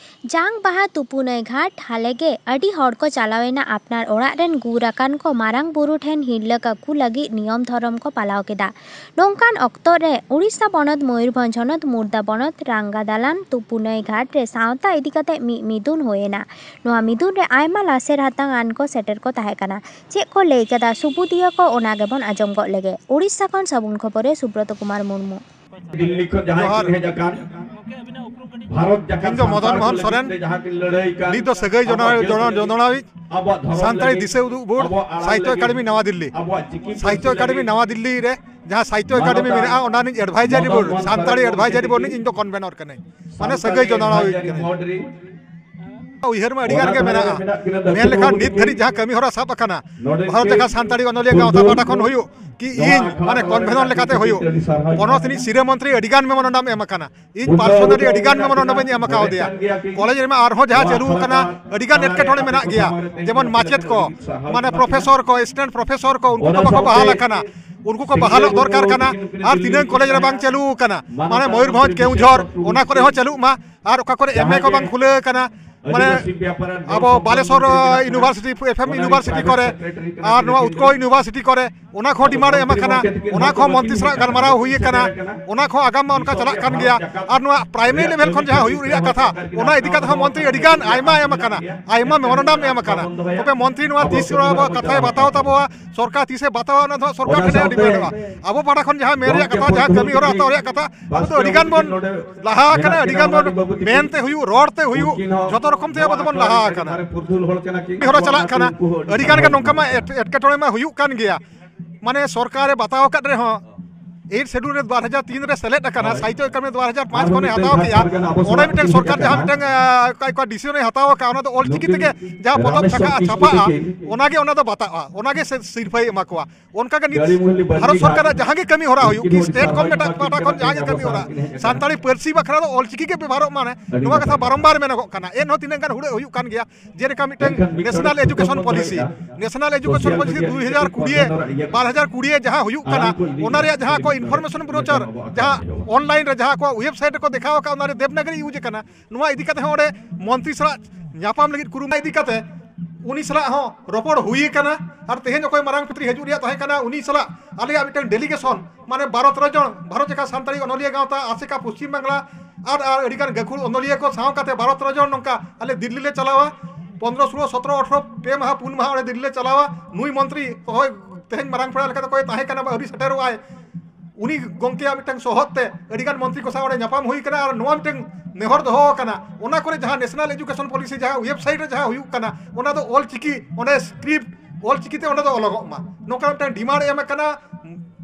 ᱡᱟᱝ ᱵᱟᱦᱟ ᱛᱩᱯᱩᱱᱟᱹᱭ ᱜᱷᱟᱴ ᱦᱟᱞᱮᱜᱮ ᱟᱹᱰᱤ ᱦᱚᱲ ᱠᱚ ᱪᱟᱞᱟᱣ ᱮᱱᱟ ᱟᱯᱱᱟᱨ ᱚᱲᱟᱜ ᱨᱮᱱ ᱜᱩᱨ ᱟᱠᱟᱱ ᱠᱚ ᱢᱟᱨᱟᱝ ᱵᱩᱨᱩ ᱴᱷᱮᱱ ᱦᱤᱨᱞᱟᱹ ᱠᱟᱠᱚ ᱞᱟᱹᱜᱤᱫ ᱱᱤᱭᱚᱢ ᱫᱷᱚᱨᱚᱢ ᱠᱚ ᱯᱟᱞᱟᱣ ᱠᱮᱫᱟ᱾ ᱱᱚᱝᱠᱟᱱ ᱚᱠᱛᱚ ᱨᱮ ᱩᱲᱤᱥᱥᱟ ᱯᱚᱱᱚᱛ ᱢᱚᱭᱩᱨᱵᱷᱚᱸᱡᱽ ᱦᱚᱱᱚᱛ ᱢᱩᱨᱫᱟ ᱵᱚᱱᱚᱛ ᱨᱟᱝᱜᱟᱫᱟᱞᱟᱱ ᱛᱩᱯᱩᱱᱟᱹᱭ ᱜᱷᱟᱴ ᱨᱮ ᱥᱟᱶᱛᱟ ᱤᱫᱤ ᱠᱟᱛᱮ ᱢᱤᱫ ᱢᱤᱫᱩᱱ ᱦᱩᱭ ᱮᱱᱟ᱾ ᱱᱚᱣᱟ ᱢᱤᱫᱩᱱ ᱨᱮ ᱟᱭᱢᱟ ᱞᱟᱥᱮᱨ ᱦᱟᱛᱟᱝ ᱟᱱ ᱠᱚ ᱥᱮᱴᱮᱨ ᱠᱚ ᱛᱟᱦᱮᱸ ᱠᱟᱱᱟ᱾ ᱪᱮᱫ ᱠᱚ ᱞᱟᱹᱭ ᱠᱮᱫᱟ ᱥᱩᱵᱩᱫᱤᱭᱟᱹ ᱠᱚ, ᱚᱱᱟ ᱜᱮᱵᱚᱱ ᱟᱸᱡᱚᱢ ᱜᱚᱫ ᱞᱮᱜᱮ᱾ ᱩᱲᱤᱥᱥᱟ ᱠᱷᱚᱱ ᱥᱟᱹᱜᱩᱱ ᱠᱷᱚᱵᱚᱨ ᱨᱮ ᱥᱩᱵᱨᱚᱛᱚ ᱠᱩᱢᱟᱨ ᱢᱩᱨᱢᱩ᱾ ᱫᱤᱞᱞᱤ ᱠᱷᱚᱱ ᱡᱟᱦᱟᱸᱭ ᱡᱚᱦᱟᱨ᱾ ᱠᱤᱱ ᱦᱮᱡ ᱟᱠᱟᱱ, ᱵᱷᱟᱨᱚᱛ ᱡᱟᱠᱟᱛ ᱤᱧ ᱫᱚ ᱢᱚᱫᱚᱱ ᱥᱟᱱᱛᱟᱲ ᱢᱳᱦᱚᱱ ᱠᱚ ᱞᱟᱹᱜᱤᱫ ᱥᱚᱨᱮᱱ, ᱛᱮ ᱡᱟᱦᱟᱸ ᱠᱤᱱ ᱞᱟᱹᱲᱦᱟᱹᱭ ᱠᱟᱱ, ᱱᱤᱛ ᱫᱚ ᱥᱟᱹᱜᱟᱹᱭ ᱟᱵᱚᱣᱟᱜ ᱡᱚᱱᱟ-, ᱡᱟᱹᱛᱤ ᱡᱚᱱᱟ-, ᱞᱟᱹᱜᱤᱫ, ᱡᱚᱱᱚᱲᱟᱣᱤᱡ, ᱟᱵᱚᱣᱟᱜ ᱫᱷᱚᱨᱚᱢ ᱥᱟᱱᱛᱟᱲᱤ ᱞᱟᱹᱜᱤᱫ, ᱫᱤᱥᱟᱹ ᱩᱫᱩᱜ ᱵᱳᱨᱰ, ᱟᱵᱚᱣᱟᱜ ᱟᱲᱟᱝ ᱥᱟᱦᱤᱛᱭᱚ ᱞᱟᱹᱜᱤᱫ, ᱮᱠᱟᱰᱮᱢᱤ ᱱᱟᱣᱟ ᱫᱤᱞᱞᱤ ᱨᱮ, ᱟᱵᱚᱣᱟᱜ ᱪᱤᱠᱤ ᱥᱟᱦᱤᱛᱭᱚ ᱯᱟᱹᱨᱥᱤ ᱮᱠᱟᱰᱮᱢᱤ ᱞᱟᱹᱜᱤᱫ᱾ ᱱᱟᱣᱟ ᱫᱤᱞᱞᱤ ᱨᱮ ᱡᱟᱦᱟᱸ ᱥᱟᱦᱤᱛᱭᱚ ᱮᱠᱟᱰᱮᱢᱤ ᱢᱟᱱᱚᱛᱟᱱ ᱢᱮᱱᱟᱜᱼᱟ, ᱚᱱᱟ ᱨᱤᱱᱤᱡ advisory Madan board, Mohan Santali Soren advisory board ᱨᱤᱱᱤᱡ ᱤᱧ ᱫᱚ convenor ᱠᱟᱹᱱᱟᱹᱧ᱾ ᱢᱟᱱᱮ ᱥᱟᱹᱜᱟᱹᱭ ᱥᱟᱱᱛᱟᱲᱤ ᱡᱚᱱᱟᱲᱟᱣᱤᱡ advisory ᱠᱟᱹᱱᱟᱹᱧ᱾ Board ᱨᱤᱱ ᱩᱭᱦᱟᱹᱨ ᱢᱟ ᱟᱹᱰᱤ ᱜᱟᱱ ᱜᱮ ᱢᱮᱱᱟᱜᱼᱟ᱾ ᱢᱮᱱ ᱞᱮᱠᱷᱟᱱ ᱱᱤᱛ ᱫᱷᱟᱹᱨᱤᱡ ᱡᱟᱦᱟᱸ ᱠᱟᱹᱢᱤ ᱦᱚᱨᱟ ᱥᱟᱵ ᱟᱠᱟᱱᱟ, ᱵᱷᱟᱨᱚᱛ ᱡᱟᱠᱟᱛ ᱥᱟᱱᱛᱟᱲᱤ ᱚᱱᱚᱞᱤᱭᱟᱹ ᱜᱟᱶᱛᱟ ᱯᱟᱦᱴᱟ ᱠᱷᱚᱱ ᱦᱩᱭᱩᱜ, ᱠᱤ ᱤᱧ ᱢᱟᱱᱮ convenor ᱞᱮᱠᱟᱛᱮ ᱦᱩᱭᱩᱜ, ᱯᱚᱱᱚᱛ ᱨᱤᱱᱤᱡ ᱥᱤᱨᱟᱹ ᱢᱚᱱᱛᱨᱤ ᱟᱹᱰᱤ ᱜᱟᱱ memorandum ᱮᱢ ᱟᱠᱟᱱᱟ᱾ ᱤᱧ personally ᱟᱹᱰᱤ ᱜᱟᱱ memorandum ᱤᱧ ᱮᱢ ᱠᱟᱣᱫᱮᱭᱟ᱾ ᱠᱚᱞᱮᱡᱽ ᱨᱮᱢᱟ ᱟᱨᱦᱚᱸ ᱡᱟᱦᱟᱸ ᱪᱟᱹᱞᱩ ᱟᱠᱟᱱᱟ, ᱟᱹᱰᱤ ᱜᱟᱱ ᱮᱴᱠᱮᱴᱚᱬᱮ ᱢᱮᱱᱟᱜ ᱜᱮᱭᱟ, ᱡᱮᱢᱚᱱ ᱢᱟᱪᱮᱫ ᱠᱚ, ᱢᱟᱱᱮ professor ᱠᱚ, assistant professor ᱠᱚ, ᱩᱱᱠᱩ ᱠᱚ ᱵᱟᱠᱚ ᱵᱟᱦᱟᱞ ᱟᱠᱟᱱᱟ, ᱩᱱᱠᱩ ᱠᱚ ᱵᱟᱦᱟᱞᱚᱜ ᱫᱚᱨᱠᱟᱨ ᱠᱟᱱᱟ᱾ ᱟᱨ ᱛᱤᱱᱟᱹᱝ ᱠᱚᱞᱮᱡᱽ ᱨᱮ ᱵᱟᱝ ᱪᱟᱹᱞᱩ ᱟᱠᱟᱱᱟ, ᱢᱟᱱᱮ ᱢᱚᱭᱩᱨᱵᱷᱚᱸᱡᱽ, ᱠᱮᱣᱡᱷᱚᱨ, ᱚᱱᱟ ᱠᱚᱨᱮ ᱦᱚᱸ ᱪᱟᱹᱞᱩᱜ ᱢᱟ᱾ ᱟᱨ ᱚᱠᱟ ᱠᱚᱨᱮ MA ᱠᱚ ᱵᱟᱝ ᱠᱷᱩᱞᱟᱹᱣ ᱟᱠᱟᱱᱟ, ᱢᱟᱱᱮ ᱟᱵᱚ Balasore university, F M university ᱠᱚᱨᱮ ᱟᱨ ᱱᱚᱣᱟ ᱩᱛᱠᱚᱞ ᱤᱭᱩᱱᱤᱵᱷᱟᱨᱥᱤᱴᱤ ᱠᱚᱨᱮ ᱚᱱᱟ ᱠᱚ ᱰᱤᱢᱟᱱᱰ ᱮᱢ ᱟᱠᱟᱱᱟ, ᱚᱱᱟ ᱠᱚ ᱢᱚᱱᱛᱨᱤ ᱥᱟᱞᱟᱜ ᱜᱟᱞᱢᱟᱨᱟᱣ ᱦᱩᱭ ᱟᱠᱟᱱᱟ, ᱚᱱᱟ ᱠᱚ ᱟᱜᱟᱢ ᱢᱟ ᱚᱱᱠᱟ ᱪᱟᱞᱟᱜ ᱠᱟᱱ ᱜᱮᱭᱟ᱾ ᱟᱨ ᱱᱚᱣᱟ ᱯᱨᱟᱭᱢᱟᱨᱤ ᱞᱮᱵᱷᱮᱞ ᱠᱷᱚᱱ ᱡᱟᱦᱟᱸ ᱦᱩᱭᱩᱜ ᱨᱮᱭᱟᱜ ᱠᱟᱛᱷᱟ, ᱚᱱᱟ ᱤᱫᱤ ᱠᱟᱛᱮ ᱦᱚᱸ ᱢᱚᱱᱛᱨᱤ ᱟᱹᱰᱤ ᱜᱟᱱ ᱟᱭᱢᱟ ᱮᱢ ᱟᱠᱟᱱᱟ, ᱟᱭᱢᱟ ᱢᱮᱢᱳᱨᱮᱱᱰᱟᱢ ᱮᱢ ᱟᱠᱟᱱᱟ᱾ ᱛᱚᱵᱮ ᱢᱚᱱᱛᱨᱤ ᱱᱚᱣᱟ ᱛᱤᱥ ᱱᱚᱣᱟ ᱠᱟᱛᱷᱟᱭ ᱵᱟᱛᱟᱣ ᱛᱟᱵᱚᱣᱟ, ᱥᱚᱨᱠᱟᱨ ᱛᱤᱥᱮ ᱵᱟᱛᱟᱣᱟ, ᱚᱱᱟ ᱫᱚ ᱦᱟᱸᱜ ᱥᱚᱨᱠᱟᱨ ᱴᱷᱮᱱ ᱰᱤᱢᱟᱱᱰᱚᱜᱼᱟ᱾ ᱟᱵᱚ ᱯᱟᱦᱴᱟ ᱠᱷᱚᱱ ᱡᱟᱦᱟᱸ ᱢᱮᱱ ᱨᱮᱭᱟᱜ ᱠᱟᱛᱷᱟ, ᱡᱟᱦᱟᱸ ᱠᱟᱹᱢᱤ ᱦᱚᱨᱟ ᱦᱟᱛᱟᱣ ᱨᱮᱭᱟᱜ ᱠᱟᱛᱷᱟ, ᱟᱵᱚ ᱫᱚ ᱟᱹᱰᱤ ᱜᱟᱱ ᱵᱚᱱ ᱞᱟᱦᱟ ᱟᱠᱟᱱᱟ, ᱟᱹᱰᱤ ᱜᱟᱱ ᱵᱚᱱ ᱢᱮᱱᱛᱮ ᱦᱩᱭᱩᱜ, ᱨᱚᱲ ᱛᱮ ᱦᱩᱭᱩᱜ, ᱡᱚᱛᱚ ᱨᱚᱠᱚᱢ ᱛᱮ ᱟᱵᱚ ᱫᱚᱵᱚᱱ ᱞᱟᱦᱟ ᱟᱠᱟᱱᱟ᱾ ᱠᱟᱹᱢᱤ ᱦᱚᱨᱟ ᱪᱟᱞᱟᱜ ᱠᱟᱱᱟ, ᱟᱹᱰᱤ ᱜᱟᱱ ᱜᱮ ᱱᱚᱝᱠᱟ ᱢᱟ ᱮᱴ-, ᱮᱴᱠᱮᱴᱚᱬᱮ ᱢᱟ ᱦᱩᱭᱩᱜ ᱠᱟᱱ ᱜᱮᱭᱟ᱾ ᱢᱟᱱᱮ ᱥᱚᱨᱠᱟᱨᱮ ᱵᱟᱛᱟᱣ ᱟᱠᱟᱫ ᱨᱮᱦᱚᱸ, ᱮᱭᱤᱴ ᱥᱮᱰᱩᱞ ᱨᱮ ᱵᱟᱨ ᱦᱟᱡᱟᱨ ᱛᱤᱱ ᱨᱮ ᱥᱮᱞᱮᱫ ᱟᱠᱟᱱᱟ, ᱥᱟᱦᱤᱛᱛᱚ ᱮᱠᱟᱰᱮᱢᱤ ᱫᱩ ᱦᱟᱡᱟᱨ ᱯᱟᱸᱪ ᱠᱷᱚᱱᱮ ᱦᱟᱛᱟᱣ ᱠᱮᱜᱼᱟ᱾ ᱚᱸᱰᱮ ᱢᱤᱫᱴᱟᱝ ᱥᱚᱨᱠᱟᱨ ᱡᱟᱦᱟᱸ ᱢᱤᱫᱴᱟᱝ, ᱟᱸ, ᱚᱠᱟ, ᱚᱠᱟ ᱰᱤᱥᱤᱡᱚᱱᱮ ᱦᱟᱛᱟᱣ ᱟᱠᱟᱫ, ᱚᱱᱟ ᱫᱚ ᱚᱞ ᱪᱤᱠᱤ ᱛᱮᱜᱮ ᱡᱟᱦᱟᱸ ᱯᱚᱛᱚᱵ ᱪᱷᱟᱯᱟᱜᱼᱟ, ᱪᱷᱟᱯᱟᱜᱼᱟ, ᱚᱱᱟᱜᱮ ᱚᱱᱟ ᱫᱚ ᱵᱟᱛᱟᱜᱼᱟ, ᱚᱱᱟᱜᱮ ᱥᱤ-, ᱥᱤᱨᱯᱷᱟᱹᱭ ᱮᱢᱟ ᱠᱚᱣᱟ᱾ ᱚᱱᱠᱟᱜᱮ ᱱᱤᱛ ᱵᱷᱟᱨᱚᱛ ᱥᱚᱨᱠᱟᱨᱟᱜ ᱡᱟᱦᱟᱸ ᱜᱮ ᱠᱟᱹᱢᱤ ᱦᱚᱨᱟ ᱦᱩᱭᱩᱜ, ᱠᱤ ᱥᱴᱮᱴ ᱜᱚᱵᱷᱚᱨᱱᱢᱮᱱᱴ ᱯᱟᱦᱴᱟ ᱠᱷᱚᱱ ᱡᱟᱦᱟᱸ ᱜᱮ ᱠᱟᱹᱢᱤ ᱦᱚᱨᱟ, ᱥᱟᱱᱛᱟᱲᱤ ᱯᱟᱹᱨᱥᱤ ᱵᱟᱠᱷᱨᱟ ᱫᱚ ᱚᱞ ᱪᱤᱠᱤ ᱜᱮ ᱵᱮᱵᱚᱦᱟᱨᱚᱜ ᱢᱟ, ᱱᱚᱣᱟ ᱠᱟᱛᱷᱟ ᱵᱟᱨᱚᱢᱵᱟᱨ ᱢᱮᱱᱚᱜᱚᱜ ᱠᱟᱱᱟ᱾ ᱮᱱᱦᱚᱸ ᱛᱤᱱᱟᱹᱜ ᱜᱟᱱ ᱦᱩᱲᱟᱹᱜ ᱦᱩᱭᱩᱜ ᱠᱟᱱ ᱜᱮᱭᱟ, ᱡᱮᱞᱮᱠᱟ ᱢᱤᱫᱴᱟᱝ national education policy, national education policy ᱫᱩ ᱦᱟᱡᱟᱨ ᱠᱩᱲᱤ, ᱵᱟᱨ ᱦᱟᱡᱟᱨ ᱠᱩᱲᱤ ᱡᱟᱦᱟᱸ ᱦᱩᱭᱩᱜ ᱠᱟᱱᱟ, ᱚᱱᱟ ᱨᱮᱭᱟᱜ ᱡᱟᱦᱟᱸ ᱠᱚ ᱤᱱᱯᱷᱚᱨᱢᱮᱥᱚᱱ ᱵᱨᱳᱪᱟᱨ, ᱡᱟᱦᱟᱸ ᱚᱱᱞᱟᱭᱤᱱ ᱨᱮ ᱡᱟᱦᱟᱸ ᱟᱠᱚᱣᱟᱜ ᱣᱮᱵᱥᱟᱭᱤᱴ ᱨᱮᱠᱚ ᱫᱮᱠᱷᱟᱣ ᱟᱠᱟᱫ, ᱚᱱᱟ ᱨᱮ ᱫᱮᱵᱽᱱᱟᱜᱚᱨᱤ ᱤᱭᱩᱡᱽ ᱟᱠᱟᱱᱟ᱾ ᱱᱚᱣᱟ ᱤᱫᱤ ᱠᱟᱛᱮ ᱦᱚᱸ ᱚᱸᱰᱮ ᱢᱚᱱᱛᱨᱤ ᱥᱟᱞᱟᱜ ᱧᱟᱯᱟᱢ ᱞᱟᱹᱜᱤᱫ ᱠᱩᱨᱩᱢᱩᱴᱩ ᱤᱫᱤ ᱠᱟᱛᱮ ᱩᱱᱤ ᱥᱟᱞᱟᱜ ᱦᱚᱸ ᱨᱚᱯᱚᱲ ᱦᱩᱭ ᱟᱠᱟᱱᱟ᱾ ᱟᱨ ᱛᱮᱦᱮᱧ ᱚᱠᱚᱭ ᱢᱟᱨᱟᱝ ᱢᱚᱱᱛᱨᱤ ᱦᱤᱡᱩᱜ ᱨᱮᱭᱟᱜ ᱛᱟᱦᱮᱸ ᱠᱟᱱᱟ, ᱩᱱᱤ ᱥᱟᱞᱟᱜ ᱟᱞᱮᱭᱟᱜ ᱢᱤᱫᱴᱟᱝ ᱰᱮᱞᱤᱜᱮᱥᱚᱱ, ᱢᱟᱱᱮ ᱵᱟᱨᱚ ᱛᱮᱨᱚ ᱡᱚᱱ ᱵᱷᱟᱨᱚᱛ ᱡᱟᱠᱟᱛ ᱥᱟᱱᱛᱟᱲᱤ ᱚᱱᱚᱞᱤᱭᱟᱹ ᱜᱟᱶᱛᱟ, ᱟᱥᱮᱠᱟ ᱯᱚᱥᱪᱤᱢ ᱵᱟᱝᱞᱟ, ᱟᱨ, ᱟᱨ ᱟᱹᱰᱤᱜᱟᱱ ᱜᱟᱹᱠᱷᱩᱲ ᱚᱱᱚᱞᱤᱭᱟᱹ ᱠᱚ ᱥᱟᱶ ᱠᱟᱛᱮ ᱵᱟᱨᱚ ᱛᱮᱨᱚ ᱡᱚᱱ ᱱᱚᱝᱠᱟ ᱟᱞᱮ ᱫᱤᱞᱞᱤ ᱞᱮ ᱪᱟᱞᱟᱣᱟ᱾ ᱯᱚᱱᱨᱚ, ᱥᱳᱞᱳ, ᱥᱚᱛᱨᱚ, ᱟᱴᱷᱨᱚ, ᱯᱮ ᱢᱟᱦᱟ, ᱯᱩᱱ ᱢᱟᱦᱟ ᱚᱸᱰᱮ ᱫᱤᱞᱞᱤ ᱞᱮ ᱪᱟᱞᱟᱣᱟ᱾ ᱱᱩᱭ ᱢᱚᱱᱛᱨᱤ ᱚᱠᱚᱭ ᱛᱮᱦᱮᱧ ᱢᱟᱨᱟᱝ ᱯᱮᱲᱟ ᱞᱮᱠᱟᱛᱮ ᱚᱠᱚᱭ ᱛᱟᱦᱮᱸ ᱠᱟᱱᱟ ᱵᱟ ᱟᱹᱣᱨᱤ ᱥᱮᱴᱮᱨᱚᱜ ᱟᱭ, ᱩᱱᱤ ᱜᱚᱢᱠᱮᱭᱟᱜ ᱢᱤᱫᱴᱟᱝ ᱥᱚᱦᱚᱫ ᱛᱮ ᱟᱹᱰᱤᱜᱟᱱ ᱢᱚᱱᱛᱨᱤ ᱠᱚ ᱥᱟᱶ ᱚᱸᱰᱮ ᱧᱟᱯᱟᱢ ᱦᱩᱭ ᱠᱟᱱᱟ᱾ ᱟᱨ ᱱᱚᱣᱟ ᱢᱤᱫᱴᱟᱝ ᱱᱮᱦᱚᱨ ᱫᱚᱦᱚ ᱟᱠᱟᱱᱟ, ᱚᱱᱟ ᱠᱚᱨᱮ ᱡᱟᱦᱟᱸ ᱱᱮᱥᱱᱟᱞ ᱮᱡᱩᱠᱮᱥᱚᱱ ᱯᱚᱞᱤᱥᱤ ᱡᱟᱦᱟᱸ ᱣᱮᱵᱥᱟᱭᱤᱴ ᱨᱮ ᱡᱟᱦᱟᱸ ᱦᱩᱭᱩᱜ ᱠᱟᱱᱟ, ᱚᱱᱟ ᱫᱚ ᱚᱞ ᱪᱤᱠᱤ, ᱚᱸᱰᱮ ᱥᱠᱨᱤᱯᱴ ᱚᱞ ᱪᱤᱠᱤ ᱛᱮ ᱚᱸᱰᱮ ᱫᱚ ᱚᱞᱚᱜᱚᱜ ᱢᱟ, ᱱᱚᱝᱠᱟ ᱢᱤᱫᱴᱟᱝ ᱰᱤᱢᱟᱱᱰ ᱮᱢ ᱟᱠᱟᱱᱟ᱾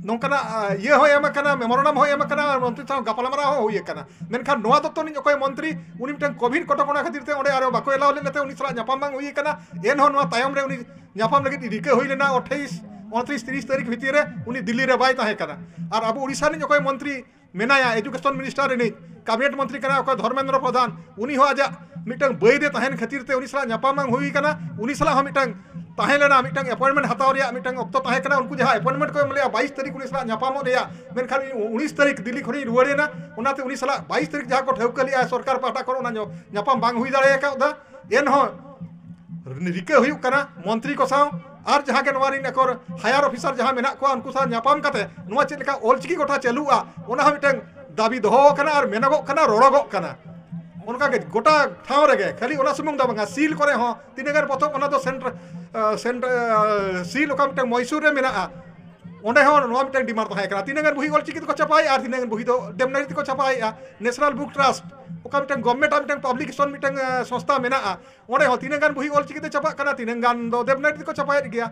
ᱱᱚᱝᱠᱟᱱᱟᱜ, ᱟᱸ, ᱤᱭᱟᱹ ᱦᱚᱸ ᱮᱢ ᱟᱠᱟᱱᱟ, ᱢᱮᱢᱳᱨᱮᱱᱰᱟᱢ ᱦᱚᱸ ᱮᱢ ᱟᱠᱟᱱᱟ, ᱟᱨ ᱢᱚᱱᱛᱨᱤ ᱥᱟᱶ ᱜᱟᱯᱟᱞᱢᱟᱨᱟᱣ ᱦᱚᱸ ᱦᱩᱭ ᱟᱠᱟᱱᱟ᱾ ᱢᱮᱱᱠᱷᱟᱱ ᱱᱚᱣᱟ ᱫᱚᱯᱛᱚᱨ ᱨᱤᱱᱤᱡ ᱚᱠᱚᱭ ᱢᱚᱱᱛᱨᱤ, ᱩᱱᱤ ᱢᱤᱫᱴᱟᱝ ᱠᱳᱵᱷᱤᱰ ᱠᱚᱴᱚᱠᱚᱱᱟ ᱠᱷᱟᱹᱛᱤᱨ ᱛᱮ ᱚᱸᱰᱮ ᱟᱨᱚ ᱵᱟᱠᱚ ᱮᱞᱟᱣ ᱞᱮᱫ ᱛᱮ ᱩᱱᱤ ᱥᱟᱞᱟᱜ ᱧᱟᱯᱟᱢ ᱵᱟᱝ ᱦᱩᱭ ᱟᱠᱟᱱᱟ᱾ ᱮᱱᱦᱚᱸ ᱱᱚᱣᱟ ᱛᱟᱭᱚᱢ ᱨᱮ ᱩᱱᱤ ᱧᱟᱯᱟᱢ ᱞᱟᱹᱜᱤᱫ ᱨᱤᱠᱟᱹ ᱦᱩᱭ ᱞᱮᱱᱟ, ᱟᱴᱷᱟᱥ, ᱩᱱᱛᱨᱤᱥ, ᱛᱤᱨᱤᱥ ᱛᱟᱹᱨᱤᱠᱷ ᱵᱷᱤᱛᱤᱨ ᱨᱮ ᱩᱱᱤ ᱫᱤᱞᱞᱤ ᱨᱮ ᱵᱟᱭ ᱛᱟᱦᱮᱸ ᱠᱟᱱᱟ᱾ ᱟᱨ ᱟᱵᱚ ᱩᱲᱤᱥᱥᱟ ᱨᱤᱱᱤᱡ ᱚᱠᱚᱭ ᱢᱚᱱᱛᱨᱤ ᱢᱮᱱᱟᱭᱟ, ᱮᱡᱩᱠᱮᱥᱚᱱ ᱢᱤᱱᱤᱥᱴᱟᱨ ᱨᱤᱱᱤᱡ ᱠᱟᱵᱤᱱᱮᱴ ᱢᱚᱱᱛᱨᱤ ᱠᱟᱱᱟᱭ ᱚᱠᱚᱭ ᱫᱷᱚᱨᱢᱮᱱᱫᱨᱚ ᱯᱨᱚᱫᱷᱟᱱ, ᱩᱱᱤ ᱦᱚᱸ ᱟᱡᱟᱜ ᱢᱤᱫᱴᱟᱝ ᱵᱟᱹᱭ ᱨᱮ ᱛᱟᱦᱮᱱ ᱠᱷᱟᱹᱛᱤᱨ ᱛᱮ ᱩᱱᱤ ᱥᱟᱞᱟᱜ ᱧᱟᱯᱟᱢ ᱵᱟᱝ ᱦᱩᱭ ᱟᱠᱟᱱᱟ᱾ ᱩᱱᱤ ᱥᱟᱞᱟᱜ ᱦᱚᱸ ᱢᱤᱫᱴᱟᱝ ᱛᱟᱦᱮᱸ ᱞᱮᱱᱟ, ᱢᱤᱫᱴᱟᱝ ᱮᱯᱚᱭᱮᱱᱴᱢᱮᱱᱴ ᱦᱟᱛᱟᱣ ᱨᱮᱭᱟᱜ ᱢᱤᱫᱴᱟᱝ ᱚᱠᱛᱚ ᱛᱟᱦᱮᱸ ᱠᱟᱱᱟ᱾ ᱩᱱᱠᱩ ᱡᱟᱦᱟᱸ ᱮᱯᱚᱭᱮᱱᱴᱢᱮᱱᱴ ᱠᱚ ᱮᱢ ᱞᱮᱜᱼᱟ ᱵᱟᱭᱤᱥ ᱛᱟᱹᱨᱤᱠᱷ ᱩᱱᱤ ᱥᱟᱞᱟᱜ ᱧᱟᱯᱟᱢᱚᱜ ᱨᱮᱭᱟᱜ, ᱢᱮᱱᱠᱷᱟᱱ ᱤᱧ ᱩᱱᱤᱥ ᱛᱟᱹᱨᱤᱠᱷ ᱫᱤᱞᱞᱤ ᱠᱷᱚᱱᱤᱧ ᱨᱩᱣᱟᱹᱲ ᱮᱱᱟ᱾ ᱚᱱᱟᱛᱮ ᱩᱱᱤ ᱥᱟᱞᱟᱜ ᱵᱟᱭᱤᱥ ᱛᱟᱹᱨᱤᱠᱷ ᱡᱟᱦᱟᱸ ᱠᱚ ᱴᱷᱟᱹᱣᱠᱟᱹ ᱞᱮᱜᱼᱟ ᱥᱚᱨᱠᱟᱨ ᱯᱟᱦᱴᱟ ᱠᱷᱚᱱ, ᱚᱱᱟ ᱧᱚ- ᱧᱟᱯᱟᱢ ᱵᱟᱝ ᱦᱩᱭ ᱫᱟᱲᱮ ᱟᱠᱟᱣᱫᱟ᱾ ᱮᱱᱦᱚᱸ ᱨᱤᱠᱟᱹ ᱦᱩᱭᱩᱜ ᱠᱟᱱᱟ ᱢᱚᱱᱛᱨᱤ ᱠᱚ ᱥᱟᱶ ᱟᱨ ᱡᱟᱦᱟᱸ ᱜᱮ ᱱᱚᱣᱟ ᱨᱤᱱ ᱮᱠᱚᱨ ᱦᱟᱭᱟᱨ ᱚᱯᱷᱤᱥᱟᱨ ᱡᱟᱦᱟᱸ ᱢᱮᱱᱟᱜ ᱠᱚᱣᱟ, ᱩᱱᱠᱩ ᱥᱟᱶ ᱧᱟᱯᱟᱢ ᱠᱟᱛᱮ ᱱᱚᱣᱟ ᱪᱮᱫ ᱞᱮᱠᱟ ᱚᱞᱪᱤᱠᱤ ᱜᱚᱴᱟ ᱪᱟᱹᱞᱩᱜᱼᱟ, ᱚᱱᱟ ᱦᱚᱸ ᱢᱤᱫᱴᱟᱝ ᱫᱟᱹᱵᱤ ᱫᱚᱦᱚ ᱟᱠᱟᱱᱟ ᱟᱨ ᱢᱮᱱᱚᱜᱚᱜ ᱠᱟᱱᱟ, ᱨᱚᱲᱚᱜᱚᱜ ᱠᱟᱱᱟ᱾ ᱚᱱᱠᱟᱜᱮ ᱜᱚᱴᱟ ᱴᱷᱟᱶ ᱨᱮᱜᱮ, ᱠᱷᱟᱹᱞᱤ ᱚᱱᱟ ᱥᱩᱢᱩᱝ ᱫᱚ ᱵᱟᱝᱟ, ᱥᱤᱞ ᱠᱚᱨᱮ ᱦᱚᱸ ᱛᱤᱱᱟᱹᱜ ᱜᱟᱱ ᱯᱚᱛᱚᱵ, ᱚᱱᱟ ᱫᱚ ᱥᱮᱱᱴᱨ-, ᱥᱮᱱᱴᱨ-, ᱥᱤᱞ ᱚᱠᱟ ᱢᱤᱫᱴᱟᱝ ᱢᱚᱭᱥᱩᱨ ᱨᱮ ᱢᱮᱱᱟᱜᱼᱟ, ᱚᱸᱰᱮ ᱦᱚᱸ ᱱᱚᱣᱟ ᱢᱤᱫᱴᱟᱝ ᱰᱤᱢᱟᱱᱰ ᱛᱟᱦᱮᱸ ᱠᱟᱱᱟ᱾ ᱛᱤᱱᱟᱹᱜ ᱜᱟᱱ ᱵᱩᱦᱤ ᱚᱞᱪᱤᱠᱤ ᱛᱮᱠᱚ ᱪᱷᱟᱯᱟᱭᱮᱫᱼᱟ ᱟᱨ ᱛᱤᱱᱟᱹᱜ ᱜᱟᱱ ᱵᱩᱦᱤ ᱫᱚ ᱫᱮᱵᱽᱱᱟᱜᱚᱨᱤ ᱛᱮᱠᱚ ᱪᱷᱟᱯᱟᱭᱮᱫᱼᱟ᱾ ᱱᱮᱥᱱᱟᱞ ᱵᱩᱠ ᱴᱨᱟᱥᱴ ᱚᱠᱟ ᱢᱤᱫᱴᱟᱝ ᱜᱚᱵᱷᱢᱮᱱᱴ ᱟᱜ ᱢᱤᱫᱴᱟᱝ ᱯᱟᱵᱽᱞᱤᱠᱮᱥᱚᱱ ᱢᱤᱫᱴᱟᱝ ᱥᱚᱝᱥᱛᱷᱟ ᱢᱮᱱᱟᱜᱼᱟ, ᱚᱸᱰᱮ ᱦᱚᱸ ᱛᱤᱱᱟᱹᱜ ᱜᱟᱱ ᱵᱩᱦᱤ ᱚᱞᱪᱤᱠᱤ ᱛᱮ ᱪᱷᱟᱯᱟᱜ ᱠᱟᱱᱟ, ᱛᱤᱱᱟᱹᱜ ᱜᱟᱱ ᱫᱚ ᱫᱮᱵᱽᱱᱟᱜᱚᱨᱤ ᱛᱮᱠᱚ ᱪᱷᱟᱯᱟᱭᱮᱫ ᱜᱮᱭᱟ᱾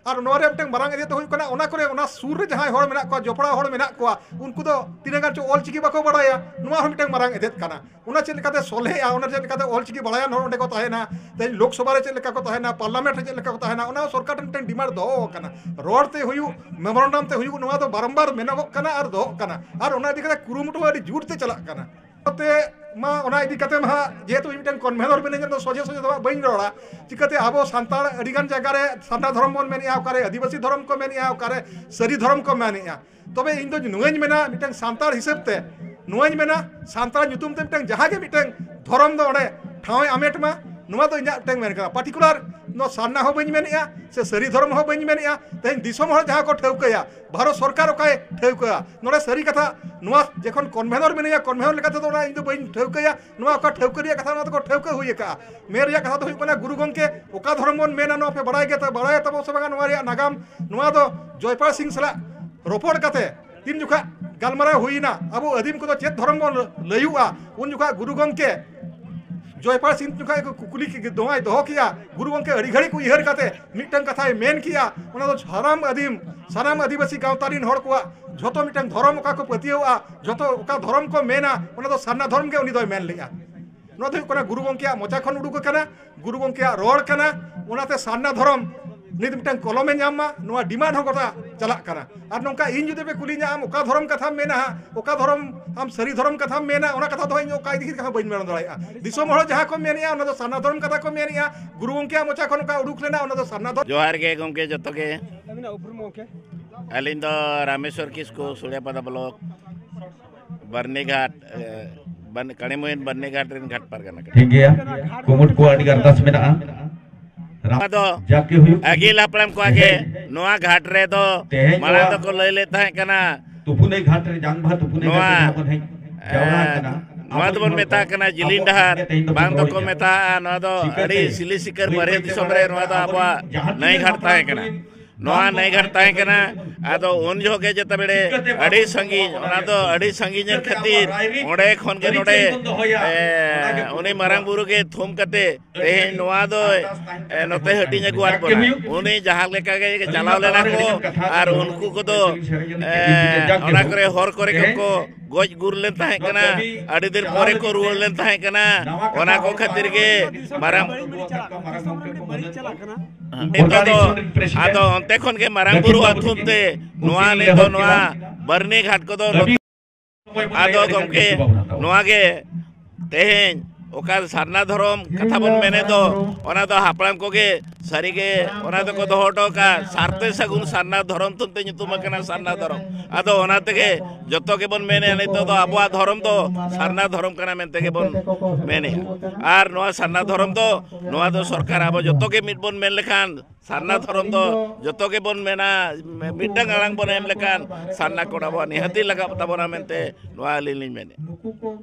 ᱟᱨ ᱱᱚᱣᱟ ᱨᱮ ᱢᱤᱫᱴᱟᱝ ᱢᱟᱨᱟᱝ ᱮᱡᱮ ᱫᱚ ᱦᱩᱭᱩᱜ ᱠᱟᱱᱟ, ᱚᱱᱟ ᱠᱚᱨᱮ ᱚᱱᱟ ᱥᱩᱨ ᱨᱮ ᱡᱟᱦᱟᱸᱭ ᱦᱚᱲ ᱢᱮᱱᱟᱜ ᱠᱚᱣᱟ, ᱡᱚᱯᱲᱟᱣ ᱦᱚᱲ ᱢᱮᱱᱟᱜ ᱠᱚᱣᱟ, ᱩᱱᱠᱩ ᱫᱚ ᱛᱤᱱᱟᱹᱜ ᱜᱟᱱ ᱪᱚ ᱚᱞᱪᱤᱠᱤ ᱵᱟᱠᱚ ᱵᱟᱲᱟᱭᱟ᱾ ᱱᱚᱣᱟ ᱦᱚᱸ ᱢᱤᱫᱴᱟᱝ ᱢᱟᱨᱟᱝ ᱮᱡᱮᱫ ᱠᱟᱱᱟ᱾ ᱚᱱᱟ ᱪᱮᱫ ᱞᱮᱠᱟᱛᱮ ᱥᱚᱞᱦᱮᱜᱼᱟ, ᱚᱱᱟ ᱪᱮᱫ ᱞᱮᱠᱟᱛᱮ ᱚᱞᱪᱤᱠᱤ ᱵᱟᱲᱟᱭᱟᱱ ᱦᱚᱲ ᱚᱸᱰᱮ ᱠᱚ ᱛᱟᱦᱮᱱᱟ, ᱛᱮᱦᱮᱧ ᱞᱳᱠᱥᱚᱵᱷᱟ ᱨᱮ ᱪᱮᱫ ᱞᱮᱠᱟ ᱠᱚ ᱛᱟᱦᱮᱱᱟ, ᱯᱟᱨᱞᱟᱢᱮᱱᱴ ᱨᱮ ᱪᱮᱫ ᱞᱮᱠᱟ ᱠᱚ ᱛᱟᱦᱮᱱᱟ, ᱚᱱᱟ ᱦᱚᱸ ᱥᱚᱨᱠᱟᱨ ᱴᱷᱮᱱ ᱢᱤᱫᱴᱟᱝ ᱰᱤᱢᱟᱱᱰ ᱫᱚᱦᱚ ᱟᱠᱟᱱᱟ᱾ ᱨᱚᱲ ᱛᱮ ᱦᱩᱭᱩᱜ, ᱢᱮᱢᱳᱨᱟᱱᱰᱟᱢ ᱛᱮ ᱦᱩᱭᱩᱜ, ᱱᱚᱣᱟ ᱫᱚ ᱵᱟᱨᱚᱢᱵᱟᱨ ᱢᱮᱱᱚᱜᱚᱜ ᱠᱟᱱᱟ ᱟᱨ ᱫᱚᱦᱚᱜ ᱠᱟᱱᱟ᱾ ᱟᱨ ᱚᱱᱟ ᱤᱫᱤ ᱠᱟᱛᱮ ᱠᱩᱨᱩᱢᱩᱴᱩ ᱦᱚᱸ ᱟᱹᱰᱤ ᱡᱳᱨ ᱛᱮ ᱪᱟᱞᱟᱜ ᱠᱟᱱᱟ᱾ ᱛᱮ ᱢᱟ ᱚᱱᱟ ᱤᱫᱤ ᱠᱟᱛᱮ ᱢᱟ ᱦᱟᱸᱜ, ᱡᱮᱦᱮᱛᱩ ᱤᱧ ᱢᱤᱫᱴᱟᱝ ᱠᱚᱱᱵᱷᱮᱱᱚᱨ ᱢᱤᱱᱟᱹᱧᱟ, ᱫᱚ ᱥᱚᱡᱷᱮ ᱥᱚᱡᱷᱮ ᱫᱚ ᱦᱟᱸᱜ ᱵᱟᱹᱧ ᱨᱚᱲᱟ᱾ ᱪᱤᱠᱟᱹᱛᱮ ᱟᱵᱚ ᱥᱟᱱᱛᱟᱲ ᱟᱹᱰᱤᱜᱟᱱ ᱡᱟᱭᱜᱟ ᱨᱮ ᱥᱟᱨᱱᱟ ᱫᱷᱚᱨᱚᱢ ᱵᱚᱱ ᱢᱮᱱᱮᱜᱼᱟ, ᱚᱠᱟᱨᱮ ᱟᱹᱫᱤᱵᱟᱹᱥᱤ ᱫᱷᱚᱨᱚᱢ ᱠᱚ ᱢᱮᱱᱮᱜᱼᱟ, ᱚᱠᱟᱨᱮ ᱥᱟᱹᱨᱤ ᱫᱷᱚᱨᱚᱢ ᱠᱚ ᱢᱮᱱᱮᱜᱼᱟ᱾ ᱛᱚᱵᱮ ᱤᱧ ᱫᱚ ᱱᱚᱣᱟᱧ ᱢᱮᱱᱟ, ᱢᱤᱫᱴᱟᱝ ᱥᱟᱱᱛᱟᱲ ᱦᱤᱥᱟᱹᱵ ᱛᱮ ᱱᱚᱣᱟᱧ ᱢᱮᱱᱟ, ᱥᱟᱱᱛᱟᱲ ᱧᱩᱛᱩᱢ ᱛᱮ ᱢᱤᱫᱴᱟᱝ ᱡᱟᱦᱟᱸ ᱜᱮ ᱢᱤᱫᱴᱟᱝ ᱫᱷᱚᱨᱚᱢ ᱫᱚ ᱚᱸᱰᱮ ᱴᱷᱟᱶ ᱮ ᱟᱢᱮᱴ ᱢᱟ, ᱱᱚᱣᱟ ᱫᱚ ᱤᱧᱟᱹᱜ ᱢᱤᱫᱴᱟᱝ ᱢᱮᱱ ᱠᱟᱱᱟ᱾ ᱯᱟᱨᱴᱤᱠᱩᱞᱟᱨ ᱱᱚᱣᱟ ᱥᱟᱨᱱᱟ ᱦᱚᱸ ᱵᱟᱹᱧ ᱢᱮᱱᱮᱜᱼᱟ, ᱥᱮ ᱥᱟᱹᱨᱤ ᱫᱷᱚᱨᱚᱢ ᱦᱚᱸ ᱵᱟᱹᱧ ᱢᱮᱱᱮᱜᱼᱟ᱾ ᱛᱮᱦᱮᱧ ᱫᱤᱥᱚᱢ ᱦᱚᱲ ᱡᱟᱦᱟᱸ ᱠᱚ ᱴᱷᱟᱹᱣᱠᱟᱹᱭᱟ, ᱵᱷᱟᱨᱚᱛ ᱥᱚᱨᱠᱟᱨ ᱚᱠᱟᱭ ᱴᱷᱟᱹᱣᱠᱟᱹᱭᱟ, ᱱᱚᱰᱮ ᱥᱟᱹᱨᱤ ᱠᱟᱛᱷᱟ, ᱱᱚᱣᱟ ᱡᱚᱠᱷᱚᱱ ᱠᱚᱱᱵᱷᱮᱱᱚᱨ ᱢᱤᱱᱟᱹᱧᱟ, ᱠᱚᱱᱵᱷᱮᱱᱚᱨ ᱞᱮᱠᱟ ᱛᱮᱫᱚ ᱚᱱᱟ ᱤᱧ ᱫᱚ ᱵᱟᱹᱧ ᱴᱷᱟᱹᱣᱠᱟᱹᱭᱟ᱾ ᱱᱚᱣᱟ ᱚᱠᱟ ᱴᱷᱟᱹᱣᱠᱟᱹ ᱨᱮᱭᱟᱜ ᱠᱟᱛᱷᱟ, ᱱᱚᱣᱟ ᱫᱚᱠᱚ ᱴᱷᱟᱹᱣᱠᱟᱹ ᱦᱩᱭ ᱟᱠᱟᱜᱼᱟ᱾ ᱢᱮᱱ ᱨᱮᱭᱟᱜ ᱠᱟᱛᱷᱟ ᱫᱚ ᱦᱩᱭᱩᱜ ᱠᱟᱱᱟ, ᱜᱩᱨᱩ ᱜᱚᱢᱠᱮ ᱚᱠᱟ ᱫᱷᱚᱨᱚᱢ ᱵᱚᱱ ᱢᱮᱱᱟ, ᱱᱚᱣᱟ ᱯᱮ ᱵᱟᱲᱟᱭ ᱜᱮ ᱛᱟ-, ᱵᱟᱲᱟᱭ ᱛᱟᱵᱚ ᱥᱮ ᱵᱟᱝᱟ ᱱᱚᱣᱟ ᱨᱮᱭᱟᱜ ᱱᱟᱜᱟᱢ? ᱱᱚᱣᱟ ᱫᱚ ᱡᱚᱭᱯᱟᱞ ᱥᱤᱝ ᱥᱟᱞᱟᱜ ᱨᱚᱯᱚᱲ ᱠᱟᱛᱮ ᱛᱤᱱ ᱡᱚᱠᱷᱟ ᱜᱟᱞᱢᱟᱨᱟᱣ ᱦᱩᱭᱱᱟ, ᱟᱵᱚ ᱟᱹᱫᱤᱢ ᱠᱚᱫᱚ ᱪᱮᱫ ᱫᱷᱚᱨᱚᱢ ᱵᱚᱱ ᱞᱟᱹᱭᱩᱜᱼᱟ, ᱩᱱ ᱡᱚᱠᱷᱟ ᱜᱩᱨᱩ ᱜᱚᱢᱠᱮ ᱡᱚᱭᱯᱟᱞ ᱥᱤᱝ ᱡᱚᱠᱷᱟ ᱠᱚ ᱠᱩᱠᱞᱤ ᱠᱮ-, ᱱᱚᱣᱟᱭ ᱫᱚᱦᱚ ᱠᱮᱜᱼᱟ, ᱜᱩᱨᱩ ᱜᱚᱢᱠᱮ ᱟᱹᱰᱤ ᱜᱷᱟᱹᱲᱤᱡ ᱩᱭᱦᱟᱹᱨ ᱠᱟᱛᱮ ᱢᱤᱫᱴᱟᱝ ᱠᱟᱛᱷᱟᱭ ᱢᱮᱱ ᱠᱮᱜᱼᱟ, ᱚᱱᱟ ᱫᱚ ᱥᱟᱱᱟᱢ ᱟᱹᱫᱤᱢ, ᱥᱟᱱᱟᱢ ᱟᱹᱫᱤᱵᱟᱹᱥᱤ ᱜᱟᱶᱛᱟ ᱨᱤᱱ ᱦᱚᱲ ᱠᱚᱣᱟᱜ ᱡᱷᱚᱛᱚ ᱢᱤᱫᱴᱟᱝ ᱫᱷᱚᱨᱚᱢ ᱚᱠᱟ ᱠᱚ ᱯᱟᱹᱛᱭᱟᱹᱣᱟᱜᱼᱟ, ᱡᱷᱚᱛᱚ ᱚᱠᱟ ᱫᱷᱚᱨᱚᱢ ᱠᱚ ᱢᱮᱱᱟ, ᱚᱱᱟ ᱫᱚ ᱥᱟᱨᱱᱟ ᱫᱷᱚᱨᱚᱢ ᱜᱮ ᱩᱱᱤ ᱫᱚᱭ ᱢᱮᱱ ᱞᱮᱜᱼᱟ᱾ ᱱᱚᱣᱟ ᱫᱚ ᱦᱩᱭᱩᱜ ᱠᱟᱱᱟ ᱜᱩᱨᱩ ᱜᱚᱢᱠᱮᱭᱟᱜ ᱢᱚᱪᱟ ᱠᱷᱚᱱ ᱩᱰᱩᱠ ᱟᱠᱟᱱᱟ, ᱜᱩᱨᱩ ᱜᱚᱢᱠᱮᱭᱟᱜ ᱨᱚᱲ ᱠᱟᱱᱟ᱾ ᱚᱱᱟᱛᱮ ᱥᱟᱨᱱᱟ ᱫᱷᱚᱨᱚᱢ ᱱᱤᱛ ᱢᱤᱫᱴᱟᱝ ᱠᱚᱞᱚᱢᱮ ᱧᱟᱢ ᱢᱟ, ᱱᱚᱣᱟ ᱰᱤᱢᱟᱱᱰ ᱦᱚᱸ ᱜᱚᱴᱟ ᱪᱟᱞᱟᱜ ᱠᱟᱱᱟ᱾ ᱟᱨ ᱱᱚᱝᱠᱟ ᱤᱧ ᱡᱩᱫᱤ ᱯᱮ ᱠᱩᱞᱤᱧᱟ, ᱟᱢ ᱚᱠᱟ ᱫᱷᱚᱨᱚᱢ ᱠᱟᱛᱷᱟᱢ ᱢᱮᱱᱟ ᱦᱟᱸᱜ, ᱚᱠᱟ ᱫᱷᱚᱨᱚᱢ, ᱟᱢ ᱥᱟᱹᱨᱤ ᱫᱷᱚᱨᱚᱢ ᱠᱟᱛᱷᱟᱢ ᱢᱮᱱᱟ, ᱚᱱᱟ ᱠᱟᱛᱷᱟ ᱫᱚ ᱤᱧ ᱚᱠᱟ ᱤᱫᱤ ᱠᱟᱛᱮ ᱦᱚᱸ ᱵᱟᱹᱧ ᱢᱮᱱ ᱫᱟᱲᱮᱭᱟᱜᱼᱟ᱾ ᱫᱤᱥᱚᱢ ᱦᱚᱲ ᱡᱟᱦᱟᱸ ᱠᱚ ᱢᱮᱱᱮᱜᱼᱟ, ᱚᱱᱟ ᱫᱚ ᱥᱟᱨᱱᱟ ᱫᱷᱚᱨᱚᱢ ᱠᱟᱛᱷᱟ ᱠᱚ ᱢᱮᱱᱮᱜᱼᱟ᱾ ᱜᱩᱨᱩ ᱜᱚᱢᱠᱮᱭᱟᱜ ᱢᱚᱪᱟ ᱠᱷᱚᱱ ᱚᱠᱟ ᱩᱰᱩᱠ ᱞᱮᱱᱟ, ᱚᱱᱟ ᱫᱚ ᱥᱟᱨᱱᱟ ᱫᱷᱚᱨᱚᱢ᱾ ᱡᱚᱦᱟᱨ ᱜᱮ ᱜᱚᱢᱠᱮ ᱡᱚᱛᱚ ᱜᱮ᱾ ᱟᱹᱞᱤᱧ ᱫᱚ ᱨᱟᱢᱮᱥᱣᱚᱨ ᱠᱤᱥᱠᱩ, ᱥᱩᱲᱤᱭᱟᱯᱟᱫᱟ ᱵᱞᱚᱠ, ᱵᱟᱹᱨᱱᱤᱜᱷᱟᱴ, ᱮ, ᱵᱟᱹᱨᱱᱤ-, ᱠᱟᱹᱲᱤᱢᱚᱭᱤᱱ ᱵᱟᱹᱨᱱᱤᱜᱷᱟᱴ ᱨᱮᱱ ᱜᱷᱟᱴ ᱯᱟᱨᱜᱟᱱᱟ ᱠᱟᱱᱟ᱾ ᱴᱷᱤᱠ ᱜᱮᱭᱟ, ᱠᱩᱢᱩᱴ ᱠᱚ ᱟᱹᱰᱤ ᱟᱨᱫᱟᱥ ᱢᱮᱱᱟᱜᱼᱟ᱾ ᱱᱚᱣᱟ ᱫᱚ ᱡᱟᱠ ᱜᱮ ᱦᱩᱭᱩᱜ ᱟᱹᱜᱤᱞ ᱦᱟᱯᱲᱟᱢ ᱠᱚᱣᱟᱜ ᱜᱮ᱾ ᱛᱮᱦᱮᱧ, ᱱᱚᱣᱟ ᱜᱷᱟᱴ ᱨᱮᱫᱚ ᱛᱮᱦᱮᱧ ᱢᱟᱲᱟᱝ ᱱᱚᱣᱟ ᱫᱚᱠᱚ ᱞᱟᱹᱭ ᱞᱮᱫ ᱛᱟᱦᱮᱸ ᱠᱟᱱᱟ, ᱛᱩᱯᱩᱱᱟᱹᱭ ᱜᱷᱟᱴ ᱨᱮ, ᱡᱟᱝ ᱵᱟᱦᱟ ᱛᱩᱯᱩᱱᱟᱹᱭ ᱱᱚᱣᱟ, ᱜᱷᱟᱴ ᱨᱮ ᱡᱟᱦᱟᱸ ᱵᱚᱱ ᱦᱮᱡ ᱡᱟᱣᱨᱟ ᱮ, ᱟᱠᱟᱱᱟ, ᱱᱚᱣᱟ ᱟᱵᱚ ᱫᱚᱵᱚᱱ ᱦᱚᱲ ᱢᱮᱛᱟᱜ ᱠᱚ, ᱠᱟᱱᱟ ᱡᱤᱞᱤᱧ ᱟᱵᱚ ᱰᱟᱦᱟᱨ, ᱜᱮ ᱛᱮᱦᱮᱧ ᱫᱚᱵᱚᱱ ᱵᱟᱝ ᱫᱚᱠᱚ ᱨᱚᱲᱮᱫᱼᱟ᱾ ᱢᱮᱛᱟᱜᱼᱟ, ᱱᱚᱣᱟ ᱫᱚ ᱪᱤᱠᱟᱹᱛᱮ ᱟᱹᱰᱤ ᱥᱤᱞᱤ ᱥᱤᱠᱟᱹᱨ ᱵᱟᱹᱭ ᱵᱟᱹᱨᱭᱟᱹ ᱵᱟᱹᱭᱛᱮ ᱫᱤᱥᱚᱢ ᱨᱮ ᱵᱟᱲᱟᱭ ᱱᱚᱣᱟ ᱫᱚ ᱠᱟᱱᱟ, ᱟᱵᱚᱣᱟᱜ ᱡᱟᱦᱟᱸ ᱱᱟᱹᱭ ᱛᱤᱱᱟᱹᱜ ᱜᱷᱟᱴ ᱦᱟᱯᱲᱟᱢ ᱛᱟᱦᱮᱸ ᱠᱟᱱᱟ᱾ ᱠᱚ ᱱᱚᱣᱟ ᱱᱟᱹᱭ ᱜᱷᱟᱴ ᱛᱟᱦᱮᱸ ᱠᱟᱱᱟ᱾ ᱟᱫᱚ ᱩᱱ ᱡᱚᱦᱚᱜ ᱜᱮ ᱡᱮᱛᱮ ᱵᱮᱲᱮ ᱪᱤᱠᱟᱹᱛᱮ ᱟᱹᱰᱤ ᱵᱟᱵᱚᱱ ᱥᱟᱺᱜᱤᱧ, ᱵᱟᱲᱟᱭᱟ? ᱚᱱᱟ ᱫᱚ ᱟᱹᱰᱤ ᱥᱟᱺᱜᱤᱧ ᱮᱱ ᱪᱤᱠᱟᱹᱛᱮ ᱠᱷᱟᱹᱛᱤᱨ ᱟᱵᱚᱣᱟᱜ ᱨᱟᱭᱨᱤᱛ ᱚᱸᱰᱮ ᱠᱷᱚᱱ ᱜᱮ ᱟᱹᱨᱤᱪᱟᱹᱞᱤ ᱱᱚᱰᱮ, ᱵᱚᱱ ᱫᱚᱦᱚᱭᱟ? ᱮ, ᱚᱱᱟ ᱜᱮ ᱩᱱᱤ ᱢᱟᱨᱟᱝ ᱵᱩᱨᱩ ᱜᱮ ᱛᱷᱩᱢ ᱠᱟᱛᱮ ᱛᱮᱦᱮᱧ ᱱᱚᱣᱟ ᱫᱚ, ᱮ, ᱱᱚᱛᱮ ᱦᱟᱹᱴᱤᱧ ᱟᱹᱜᱩᱣᱟᱫ ᱵᱚᱱᱟ᱾ ᱩᱱᱤ ᱡᱟᱦᱟᱸ ᱞᱮᱠᱟ ᱜᱮ ᱪᱟᱞᱟᱣ ᱞᱮᱱᱟ ᱠᱚ, ᱟᱨ ᱩᱱᱠᱩ ᱠᱚᱫᱚ, ᱮ, ᱚᱱᱟ ᱠᱚᱨᱮ ᱦᱚᱨ ᱠᱚᱨᱮ ᱠᱚ ᱜᱚᱡ ᱜᱩᱨ ᱞᱮᱱ ᱛᱟᱦᱮᱸ ᱠᱟᱱᱟ, ᱟᱹᱰᱤ ᱫᱤᱱ ᱯᱚᱨᱮ ᱠᱚ ᱨᱩᱣᱟᱹᱲ ᱞᱮᱱ ᱛᱟᱦᱮᱸ ᱠᱟᱱᱟ᱾ ᱚᱱᱟ ᱠᱚ ᱠᱷᱟᱹᱛᱤᱨ ᱜᱮ ᱢᱟᱨᱟᱝ ᱱᱤᱛᱚᱜ ᱫᱚ ᱟᱫᱚ ᱚᱱᱛᱮ ᱠᱷᱚᱱ ᱜᱮ ᱢᱟᱨᱟᱝ ᱵᱩᱨᱩᱣᱟᱜ ᱛᱷᱩᱢ ᱛᱮ ᱱᱚᱣᱟ ᱱᱤᱛᱚᱜ ᱱᱚᱣᱟ ᱵᱟᱹᱨᱱᱤ ᱜᱷᱟᱴ ᱠᱚᱫᱚ ᱟᱫᱚ ᱜᱚᱢᱠᱮ, ᱱᱚᱣᱟ ᱜᱮ ᱛᱮᱦᱮᱧ ᱚᱠᱟ ᱥᱟᱨᱱᱟ ᱫᱷᱚᱨᱚᱢ ᱠᱟᱛᱷᱟ ᱵᱚᱱ ᱢᱮᱱᱮᱫ ᱫᱚ, ᱚᱱᱟ ᱫᱚ ᱦᱟᱯᱲᱟᱢ ᱠᱚᱜᱮ ᱥᱟᱹᱨᱤᱜᱮ ᱚᱱᱟ ᱫᱚᱠᱚ ᱫᱚᱦᱚ ᱦᱚᱴᱚ ᱠᱟᱜᱼᱟ, ᱥᱟᱨᱛᱮ ᱥᱟᱹᱜᱩᱱ ᱥᱟᱨᱱᱟ ᱫᱷᱚᱨᱚᱢ ᱛᱷᱩᱢ ᱛᱮ ᱧᱩᱛᱩᱢ ᱟᱠᱟᱱᱟ ᱥᱟᱨᱱᱟ ᱫᱷᱚᱨᱚᱢ᱾ ᱟᱫᱚ ᱚᱱᱟ ᱛᱮᱜᱮ ᱡᱚᱛᱚ ᱜᱮᱵᱚᱱ ᱢᱮᱱᱮᱫᱼᱟ, ᱱᱤᱛᱚᱜ ᱫᱚ ᱟᱵᱚᱣᱟᱜ ᱫᱷᱚᱨᱚᱢ ᱫᱚ ᱥᱟᱨᱱᱟ ᱫᱷᱚᱨᱚᱢ ᱠᱟᱱᱟ ᱢᱮᱱᱛᱮ ᱜᱮᱵᱚᱱ ᱢᱮᱱᱮᱫᱼᱟ᱾ ᱟᱨ ᱱᱚᱣᱟ ᱥᱟᱨᱱᱟ ᱫᱷᱚᱨᱚᱢ ᱫᱚ, ᱱᱚᱣᱟ ᱫᱚ ᱥᱚᱨᱠᱟᱨ ᱟᱵᱚ ᱡᱚᱛᱚ ᱜᱮ ᱢᱤᱫ ᱵᱚᱱ ᱢᱮᱱ ᱞᱮᱠᱷᱟᱱ, ᱥᱟᱨᱱᱟ ᱫᱷᱚᱨᱚᱢ ᱫᱚ ᱡᱚᱛᱚ ᱜᱮᱵᱚᱱ ᱢᱮᱱᱟ, ᱢᱤᱫᱴᱟᱝ ᱟᱲᱟᱝ ᱵᱚᱱ ᱮᱢ ᱞᱮᱠᱷᱟᱱ ᱥᱟᱨᱱᱟ ᱠᱳᱰ ᱟᱵᱚᱣᱟᱜ ᱱᱤᱦᱟᱹᱛᱤ ᱞᱟᱜᱟᱜ ᱛᱟᱵᱚᱱᱟ ᱢᱮᱱᱛᱮ ᱱᱚᱣᱟ ᱟᱹᱞᱤᱧ ᱞᱤᱧ ᱢᱮᱱᱮᱫᱼᱟ᱾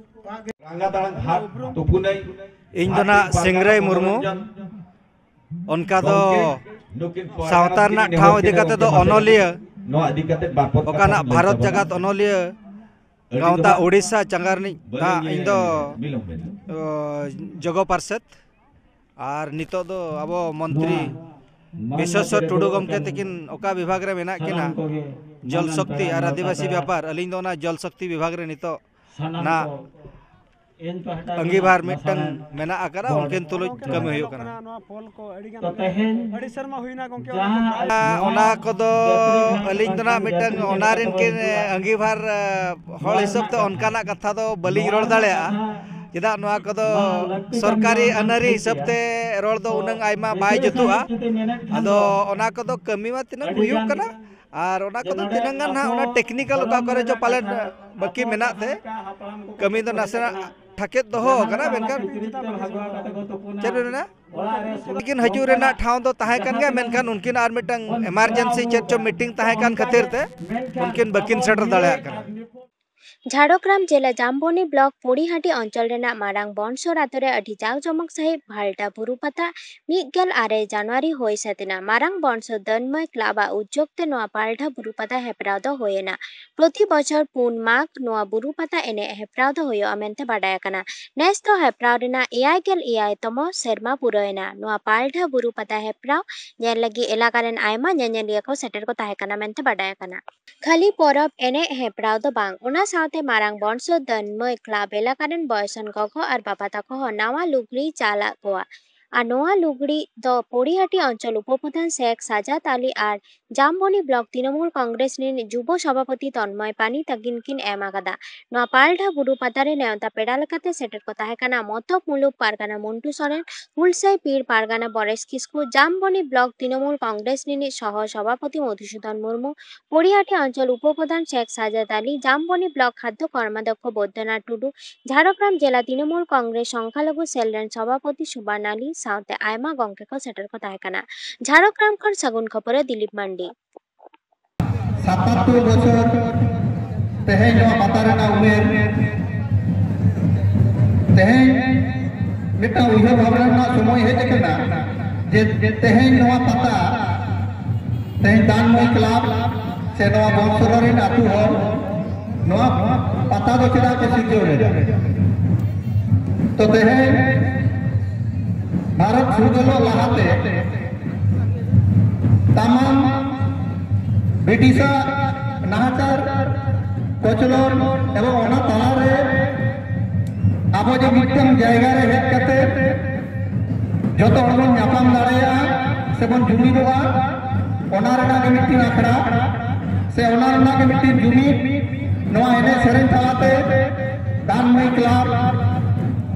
ᱨᱟᱸᱜᱟ ᱫᱟᱲᱟᱝ ᱜᱷᱟᱴ ᱛᱩᱯᱩᱱᱟᱹᱭ ᱚᱱᱠᱟ ᱫᱚ ᱜᱚᱢᱠᱮ, ᱱᱩᱠᱤᱱ ᱯᱟᱨᱜᱟᱱᱟ ᱥᱟᱶᱛᱟ ᱨᱮᱱᱟᱜ ᱴᱷᱟᱶ ᱤᱫᱤ ᱠᱟᱛᱮ ᱫᱚ ᱚᱱᱚᱞᱤᱭᱟᱹ, ᱱᱚᱣᱟ ᱤᱫᱤ ᱠᱟᱛᱮ ᱵᱟᱨ ᱯᱚᱫ ᱠᱟᱛᱷᱟ ᱚᱠᱟᱱᱟᱜ ᱵᱷᱟᱨᱚᱛ ᱡᱟᱠᱟᱛ ᱚᱱᱚᱞᱤᱭᱟᱹ ᱜᱟᱶᱛᱟ ᱳᱰᱤᱥᱟ ᱪᱟᱸᱜᱟ ᱨᱤᱱᱤᱡ ᱵᱟᱹᱞᱤᱧ ᱦᱟᱸᱜ ᱤᱧ ᱫᱚ, ᱵᱤᱞᱚᱢ ᱵᱮᱱᱟ᱾ ᱚ, ᱡᱚᱜᱚ ᱯᱟᱨᱥᱮᱛ᱾ ᱟᱨ ᱱᱤᱛᱚᱜ ᱫᱚ ᱟᱵᱚ ᱢᱚᱱᱛᱨᱤ ᱱᱚᱣᱟ ᱢᱟᱱ ᱵᱤᱥᱣᱮᱥᱣᱚᱨ ᱢᱚᱱᱛᱨᱤ ᱴᱩᱰᱩ ᱜᱚᱢᱠᱮ ᱛᱟᱹᱠᱤᱱ ᱚᱠᱟ ᱵᱤᱵᱷᱟᱜᱽ ᱨᱮ ᱢᱮᱱᱟᱜ ᱠᱤᱱᱟ, ᱥᱟᱱᱟᱢ ᱠᱚᱜᱮ ᱡᱚᱞ ᱢᱟᱱᱟᱱ ᱥᱚᱠᱛᱤ ᱯᱮᱲᱟ ᱟᱨ ᱱᱮᱣᱛᱟ ᱟᱹᱫᱤᱵᱟᱹᱥᱤ ᱯᱮᱲᱟ᱾ ᱵᱮᱯᱟᱨ, ᱟᱹᱞᱤᱧ ᱫᱚ ᱚᱱᱟ ᱡᱚᱞ ᱥᱚᱠᱛᱤ ᱵᱤᱵᱷᱟᱜᱽ ᱨᱮ ᱱᱤᱛᱚᱜ ᱥᱟᱱᱟᱢ ᱱᱟ ᱠᱚ ᱟᱹᱜᱤᱵᱷᱟᱨ ᱢᱤᱫᱴᱟᱝ ᱢᱮᱱᱟᱜ ᱟᱠᱟᱫᱟ, ᱩᱱᱠᱤᱱ ᱛᱩᱞᱩᱡ ᱠᱟᱹᱢᱤ ᱦᱩᱭᱩᱜ ᱠᱟᱱᱟ᱾ ᱱᱚᱣᱟ ᱯᱷᱚᱞ ᱠᱚ ᱟᱹᱰᱤ ᱜᱟᱱ ᱟᱹᱰᱤ ᱥᱮᱨᱢᱟ ᱦᱩᱭᱱᱟ ᱜᱚᱝᱠᱮ, ᱚᱱᱟ ᱠᱚᱫᱚ ᱟᱹᱞᱤᱧ ᱫᱚ ᱱᱟᱜ ᱢᱤᱫᱴᱟᱝ ᱚᱱᱟ ᱨᱮᱱ ᱠᱤᱱ ᱟᱹᱜᱤᱵᱷᱟᱨ ᱦᱚᱲ ᱦᱤᱥᱟᱹᱵ ᱛᱮ ᱚᱱᱠᱟᱱᱟᱜ ᱠᱟᱛᱷᱟ ᱫᱚ ᱵᱟᱹᱞᱤᱧ ᱨᱚᱲ ᱫᱟᱲᱮᱭᱟᱜᱼᱟ᱾ ᱪᱮᱫᱟᱜ ᱱᱚᱣᱟ ᱠᱚᱫᱚ ᱥᱚᱨᱠᱟᱨᱤ ᱟᱹᱱ ᱟᱹᱨᱤ ᱦᱤᱥᱟᱹᱵ ᱛᱮ ᱨᱚᱲ ᱫᱚ ᱩᱱᱟᱹᱝ ᱟᱭᱢᱟ ᱵᱟᱭ ᱡᱩᱛᱩᱜᱼᱟ᱾ ᱟᱫᱚ ᱚᱱᱟ ᱠᱚᱫᱚ ᱠᱟᱹᱢᱤ ᱢᱟ ᱛᱤᱱᱟᱹᱝ ᱦᱩᱭᱩᱜ ᱠᱟᱱᱟ, ᱟᱨ ᱚᱱᱟ ᱠᱚᱫᱚ ᱛᱤᱱᱟᱹᱝ ᱜᱟᱱ ᱦᱟᱸᱜ ᱚᱱᱟ ᱴᱮᱠᱱᱤᱠᱮᱞ ᱚᱠᱟ ᱠᱚᱨᱮ ᱪᱚ ᱯᱟᱞᱮᱱ ᱵᱟᱹᱠᱤ ᱢᱮᱱᱟᱜ ᱛᱮ ᱠᱟᱹᱢᱤ ᱫᱚ ᱱᱟᱥᱮᱱᱟᱜ ᱴᱷᱟᱠᱮᱫ ᱫᱚᱦᱚ ᱟᱠᱟᱱᱟ, ᱢᱮᱱᱠᱷᱟᱱ ᱪᱮᱫ ᱵᱮᱱ ᱢᱮᱱᱟ? ᱩᱱᱠᱤᱱ ᱦᱤᱡᱩᱜ ᱨᱮᱱᱟᱜ ᱴᱷᱟᱶ ᱫᱚ ᱛᱟᱦᱮᱸ ᱠᱟᱱ ᱜᱮᱭᱟ, ᱢᱮᱱᱠᱷᱟᱱ ᱩᱱᱠᱤᱱ ᱟᱨ ᱢᱤᱫᱴᱟᱝ ᱮᱢᱟᱨᱡᱮᱱᱥᱤ ᱪᱮᱫ ᱪᱚ ᱢᱤᱴᱤᱝ ᱛᱟᱦᱮᱸ ᱠᱟᱱ ᱠᱷᱟᱹᱛᱤᱨ ᱛᱮ ᱩᱱᱠᱤᱱ ᱵᱟᱹᱠᱤᱱ ᱥᱮᱴᱮᱨ ᱫᱟᱲᱮᱭᱟᱜ ᱠᱟᱱᱟ᱾ ᱡᱷᱟᱲᱜᱨᱟᱢ ᱡᱮᱞᱟ ᱡᱟᱢᱵᱚᱱᱤ ᱵᱞᱚᱠ ᱯᱚᱲᱤᱦᱟᱹᱴᱤ ᱚᱧᱪᱚᱞ ᱨᱮᱱᱟᱜ ᱢᱟᱨᱟᱝ ᱵᱚᱱᱥᱚᱨ ᱟᱛᱳ ᱨᱮ ᱟᱹᱰᱤ ᱡᱟᱠ ᱡᱚᱢᱚᱠ ᱥᱟᱹᱦᱤᱡ ᱯᱟᱞᱴᱟ ᱵᱩᱨᱩ ᱯᱟᱛᱟ ᱢᱤᱫ ᱜᱮᱞ ᱟᱨᱮ ᱡᱟᱱᱩᱣᱟᱨᱤ ᱦᱩᱭ ᱥᱟᱹᱛ ᱮᱱᱟ᱾ ᱢᱟᱨᱟᱝ ᱵᱚᱱᱥᱚᱨ ᱫᱟᱹᱱᱢᱟᱹᱭ ᱠᱞᱟᱵᱽ ᱟᱜ ᱩᱫᱽᱡᱳᱜᱽ ᱛᱮ ᱱᱚᱣᱟ ᱯᱟᱞᱴᱟ ᱵᱩᱨᱩ ᱯᱟᱛᱟ ᱦᱮᱯᱨᱟᱣ ᱫᱚ ᱦᱩᱭ ᱮᱱᱟ᱾ ᱯᱨᱚᱛᱤ ᱵᱚᱪᱷᱚᱨ ᱯᱩᱱ ᱢᱟᱜᱽ ᱱᱚᱣᱟ ᱵᱩᱨᱩ ᱯᱟᱛᱟ ᱮᱱᱮᱡ ᱦᱮᱯᱨᱟᱣ ᱫᱚ ᱦᱩᱭᱩᱜᱼᱟ ᱢᱮᱱᱛᱮ ᱵᱟᱰᱟᱭ ᱟᱠᱟᱱᱟ᱾ ᱱᱮᱥ ᱫᱚ ᱦᱮᱯᱨᱟᱣ ᱨᱮᱱᱟᱜ ᱮᱭᱟᱭ ᱜᱮᱞ ᱮᱭᱟᱭ ᱛᱚᱢᱚ ᱥᱮᱨᱢᱟ ᱯᱩᱨᱟᱹᱣ ᱮᱱᱟ᱾ ᱱᱚᱣᱟ ᱯᱟᱞᱴᱟ ᱵᱩᱨᱩ ᱯᱟᱛᱟ ᱦᱮᱯᱨᱟᱣ ᱧᱮᱞ ᱞᱟᱹᱜᱤᱫ ᱮᱞᱟᱠᱟ ᱨᱮᱱ ᱟᱭᱢᱟ ᱧᱮᱧᱮᱞᱤᱭᱟᱹ ᱠᱚ ᱥᱮᱴᱮᱨ ᱠᱚ ᱛᱟᱦᱮᱸ ᱠᱟᱱᱟ ᱢᱮᱱᱛᱮ ᱵᱟᱰᱟᱭ ᱟᱠᱟᱱᱟ᱾ ᱠᱷᱟᱹᱞᱤ ᱯᱚᱨᱚᱵᱽ ᱮᱱᱮᱡ ᱦᱮᱯᱨᱟᱣ ᱫᱚ ᱵᱟᱝ, ᱚᱱᱟ ᱥᱟᱶᱛᱮ ᱢᱟᱨᱟᱝ ᱵᱚᱱᱥᱚ ᱫᱟᱹᱱ ᱢᱟᱹᱭ ᱠᱞᱟᱵᱽ ᱮᱞᱟᱠᱟ ᱨᱮᱱ ᱵᱚᱭᱮᱥᱟᱱ ᱜᱚᱜᱚ ᱟᱨ ᱵᱟᱵᱟ ᱛᱟᱠᱚ ᱦᱚᱸ ᱱᱟᱣᱟ ᱞᱩᱜᱽᱲᱤ ᱪᱟᱞ ᱟᱫ ᱠᱚᱣᱟ᱾ ᱟᱨ ᱱᱚᱣᱟ ᱞᱩᱜᱽᱲᱤ ᱫᱚ ᱯᱚᱲᱤᱦᱟᱹᱴᱤ ᱚᱧᱪᱚᱞ ᱩᱯᱚᱯᱨᱚᱫᱷᱟᱱ ᱥᱮᱠ ᱥᱟᱡᱟᱫ ᱟᱞᱤ ᱟᱨ ᱡᱟᱢᱵᱚᱱᱤ ᱵᱞᱚᱠ ᱛᱨᱤᱱᱚᱢᱩᱞ ᱠᱚᱝᱜᱨᱮᱥ ᱨᱤᱱᱤᱡ ᱡᱩᱵᱚ ᱥᱚᱵᱷᱟᱯᱚᱛᱤ ᱛᱚᱱᱢᱚᱭ ᱯᱟᱱᱤ ᱛᱟᱹᱠᱤᱱ ᱠᱤᱱ ᱮᱢ ᱟᱠᱟᱫᱟ᱾ ᱱᱚᱣᱟ ᱯᱟᱞᱰᱷᱟ ᱵᱩᱨᱩ ᱯᱟᱛᱟ ᱨᱮ ᱱᱮᱣᱛᱟ ᱯᱮᱲᱟ ᱞᱮᱠᱟᱛᱮ ᱥᱮᱴᱮᱨ ᱠᱚ ᱛᱟᱦᱮᱸ ᱠᱟᱱᱟ ᱢᱚᱛᱚᱵ ᱢᱩᱞᱩᱠ ᱯᱟᱨᱜᱟᱱᱟ ᱢᱚᱱᱴᱩ ᱥᱚᱨᱮᱱ, ᱦᱩᱞᱥᱟᱹᱭ ᱯᱤᱲ ᱯᱟᱨᱜᱟᱱᱟ ᱵᱚᱨᱮᱥ ᱠᱤᱥᱠᱩ, ᱡᱟᱢᱵᱚᱱᱤ ᱵᱞᱚᱠ ᱛᱨᱤᱱᱚᱢᱩᱞ ᱠᱚᱝᱜᱨᱮᱥ ᱨᱤᱱᱤᱡ ᱥᱚᱦᱚ ᱥᱚᱵᱷᱟᱯᱚᱛᱤ ᱢᱚᱫᱷᱩᱥᱩᱫᱚᱱ ᱢᱩᱨᱢᱩ, ᱯᱚᱲᱤᱦᱟᱹᱴᱤ ᱚᱧᱪᱚᱞ ᱩᱯᱚᱯᱨᱚᱫᱷᱟᱱ ᱥᱮᱠ ᱥᱟᱡᱟᱫ ᱟᱞᱤ, ᱡᱟᱢᱵᱚᱱᱤ ᱵᱞᱚᱠ ᱠᱷᱟᱫᱽᱫᱚ ᱠᱚᱨᱢᱟᱫᱷᱚᱠᱠᱷᱚ ᱵᱳᱫᱽᱫᱚᱱᱟᱛᱷ ᱴᱩᱰᱩ, ᱡᱷᱟᱲᱜᱨᱟᱢ ᱡᱮᱞᱟ ᱛᱨᱤᱱᱚᱢᱩᱞ ᱠᱚᱝᱜᱨᱮᱥ ᱥᱚᱝᱠᱷᱟᱞᱚᱜᱷᱩ ᱥᱮᱞ ᱨᱮᱱ ᱥᱚᱵᱷᱟᱯᱚᱛᱤ ᱥᱩᱵᱟᱱ ᱟᱞᱤ ᱥᱟᱶᱛᱮ ᱟᱭᱢᱟ ᱜᱚᱢᱠᱮ ᱠᱚ ᱥᱮᱴᱮᱨ ᱠᱚ ᱛᱟᱦᱮᱸ ᱠᱟᱱᱟ᱾ ᱡᱷᱟᱲᱜᱨᱟᱢ ᱠᱷᱚᱱ ᱥᱟᱹᱜᱩᱱ ᱠᱷᱚᱵᱚᱨ ᱫᱤᱞᱤᱯ ᱢᱟᱱᱰᱤ᱾ ᱥᱟᱛᱟᱛᱛᱳᱨ ᱵᱚᱪᱷᱚᱨ ᱛᱮᱦᱮᱧ ᱱᱚᱣᱟ ᱯᱟᱛᱟ ᱨᱮᱱᱟᱜ ᱩᱢᱮᱨ᱾ ᱛᱮᱦᱮᱧ ᱢᱤᱫᱴᱟᱝ ᱩᱭᱦᱟᱹᱨ ᱵᱷᱟᱵᱽᱱᱟ ᱨᱮᱱᱟᱜ ᱥᱚᱢᱚᱭ ᱦᱮᱡ ᱟᱠᱟᱱᱟ ᱡᱮ ᱛᱮᱦᱮᱧ ᱱᱚᱣᱟ ᱯᱟᱛᱟ, ᱛᱮᱦᱮᱧ ᱫᱟᱱᱢᱚᱭ ᱠᱞᱟᱵᱽ ᱥᱮ ᱱᱚᱣᱟ ᱵᱚᱱᱥᱚᱨ ᱨᱮᱱ ᱟᱹᱛᱩ ᱦᱚᱲ ᱱᱚᱣᱟ ᱯᱟᱛᱟ ᱫᱚ ᱪᱮᱫᱟᱜ ᱠᱚ ᱥᱤᱨᱡᱟᱹᱣ ᱞᱮᱫᱟ? ᱛᱚ ᱛᱮᱦᱮᱧ ᱵᱷᱟᱨᱚᱛ ᱯᱷᱩᱨᱜᱟᱹᱞᱚᱜ ᱞᱟᱦᱟᱛᱮ ᱛᱟᱢᱟᱢ ᱵᱨᱤᱴᱤᱥᱟᱜ ᱱᱟᱦᱟᱪᱟᱨ ᱠᱚᱪᱞᱚᱱ ᱮᱵᱚᱝ ᱚᱱᱟ ᱛᱟᱞᱟᱨᱮ ᱟᱵᱚ ᱡᱮ ᱢᱤᱫᱴᱟᱝ ᱡᱟᱭᱜᱟ ᱨᱮ ᱦᱮᱡ ᱠᱟᱛᱮ ᱡᱚᱛᱚ ᱦᱚᱲ ᱵᱚᱱ ᱧᱟᱯᱟᱢ ᱫᱟᱲᱮᱭᱟᱜᱼᱟ ᱥᱮᱵᱚᱱ ᱡᱩᱢᱤᱫᱚᱜᱼᱟ, ᱚᱱᱟ ᱨᱮᱱᱟᱜ ᱜᱮ ᱢᱤᱫᱴᱤᱱ ᱟᱠᱷᱲᱟ ᱥᱮ ᱚᱱᱟ ᱨᱮᱱᱟᱜ ᱜᱮ ᱢᱤᱫᱴᱤᱱ ᱡᱩᱢᱤᱫ᱾ ᱱᱚᱣᱟ ᱮᱱᱮᱡ ᱥᱮᱨᱮᱧ ᱛᱟᱞᱟᱛᱮ ᱫᱟᱱᱢᱚᱭ ᱠᱞᱟᱵᱽ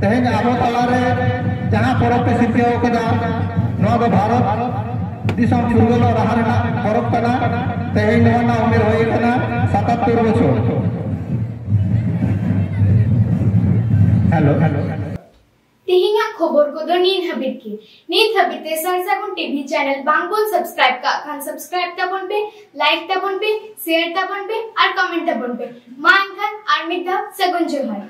ᱛᱮᱦᱮᱧ ᱟᱵᱚ ᱛᱟᱞᱟᱨᱮ ᱡᱟᱦᱟᱸ ᱯᱚᱨᱚᱵᱽ ᱯᱮ ᱥᱤᱨᱡᱟᱹᱣ ᱠᱟᱫᱟ, ᱱᱚᱣᱟ ᱫᱚ ᱵᱷᱟᱨᱚᱛ ᱫᱤᱥᱚᱢ ᱯᱷᱩᱨᱜᱟᱹᱞᱚᱜ ᱨᱟᱦᱟ ᱨᱮᱱᱟᱜ ᱯᱚᱨᱚᱵᱽ ᱠᱟᱱᱟ᱾ ᱛᱮᱦᱮᱧ ᱱᱚᱣᱟ ᱨᱮᱱᱟᱜ ᱩᱢᱮᱨ ᱦᱩᱭ ᱟᱠᱟᱱᱟ ᱥᱟᱛᱟᱛᱛᱳᱨ ᱵᱚᱪᱷᱚᱨ᱾ ᱦᱮᱞᱳ᱾ ᱛᱮᱦᱮᱧᱟᱜ ᱠᱷᱚᱵᱚᱨ ᱠᱚᱫᱚ ᱱᱤᱛ ᱦᱟᱹᱵᱤᱡ ᱜᱮ᱾ ᱱᱤᱛ ᱦᱟᱹᱵᱤᱡ ᱛᱮ ᱥᱟᱱ ᱥᱟᱹᱜᱩᱱ ᱴᱤᱵᱷᱤ ᱪᱮᱱᱮᱞ ᱵᱟᱝ ᱵᱚᱱ ᱥᱟᱵᱥᱠᱨᱟᱭᱤᱵ ᱠᱟᱜ ᱠᱷᱟᱱ ᱥᱟᱵᱥᱠᱨᱟᱭᱤᱵ ᱛᱟᱵᱚᱱ ᱯᱮ, ᱞᱟᱭᱤᱠ ᱛᱟᱵᱚᱱ ᱯᱮ, ᱥᱮᱭᱟᱨ ᱛᱟᱵᱚᱱ ᱯᱮ ᱟᱨ ᱠᱚᱢᱮᱱᱴ ᱛᱟᱵᱚᱱ ᱯᱮ᱾ ᱢᱟ ᱮᱱᱠᱷᱟᱱ ᱟᱨ ᱢᱤᱫ ᱫᱷᱟᱣ ᱥᱟᱹᱜᱩᱱ ᱡᱚᱦᱟᱨ᱾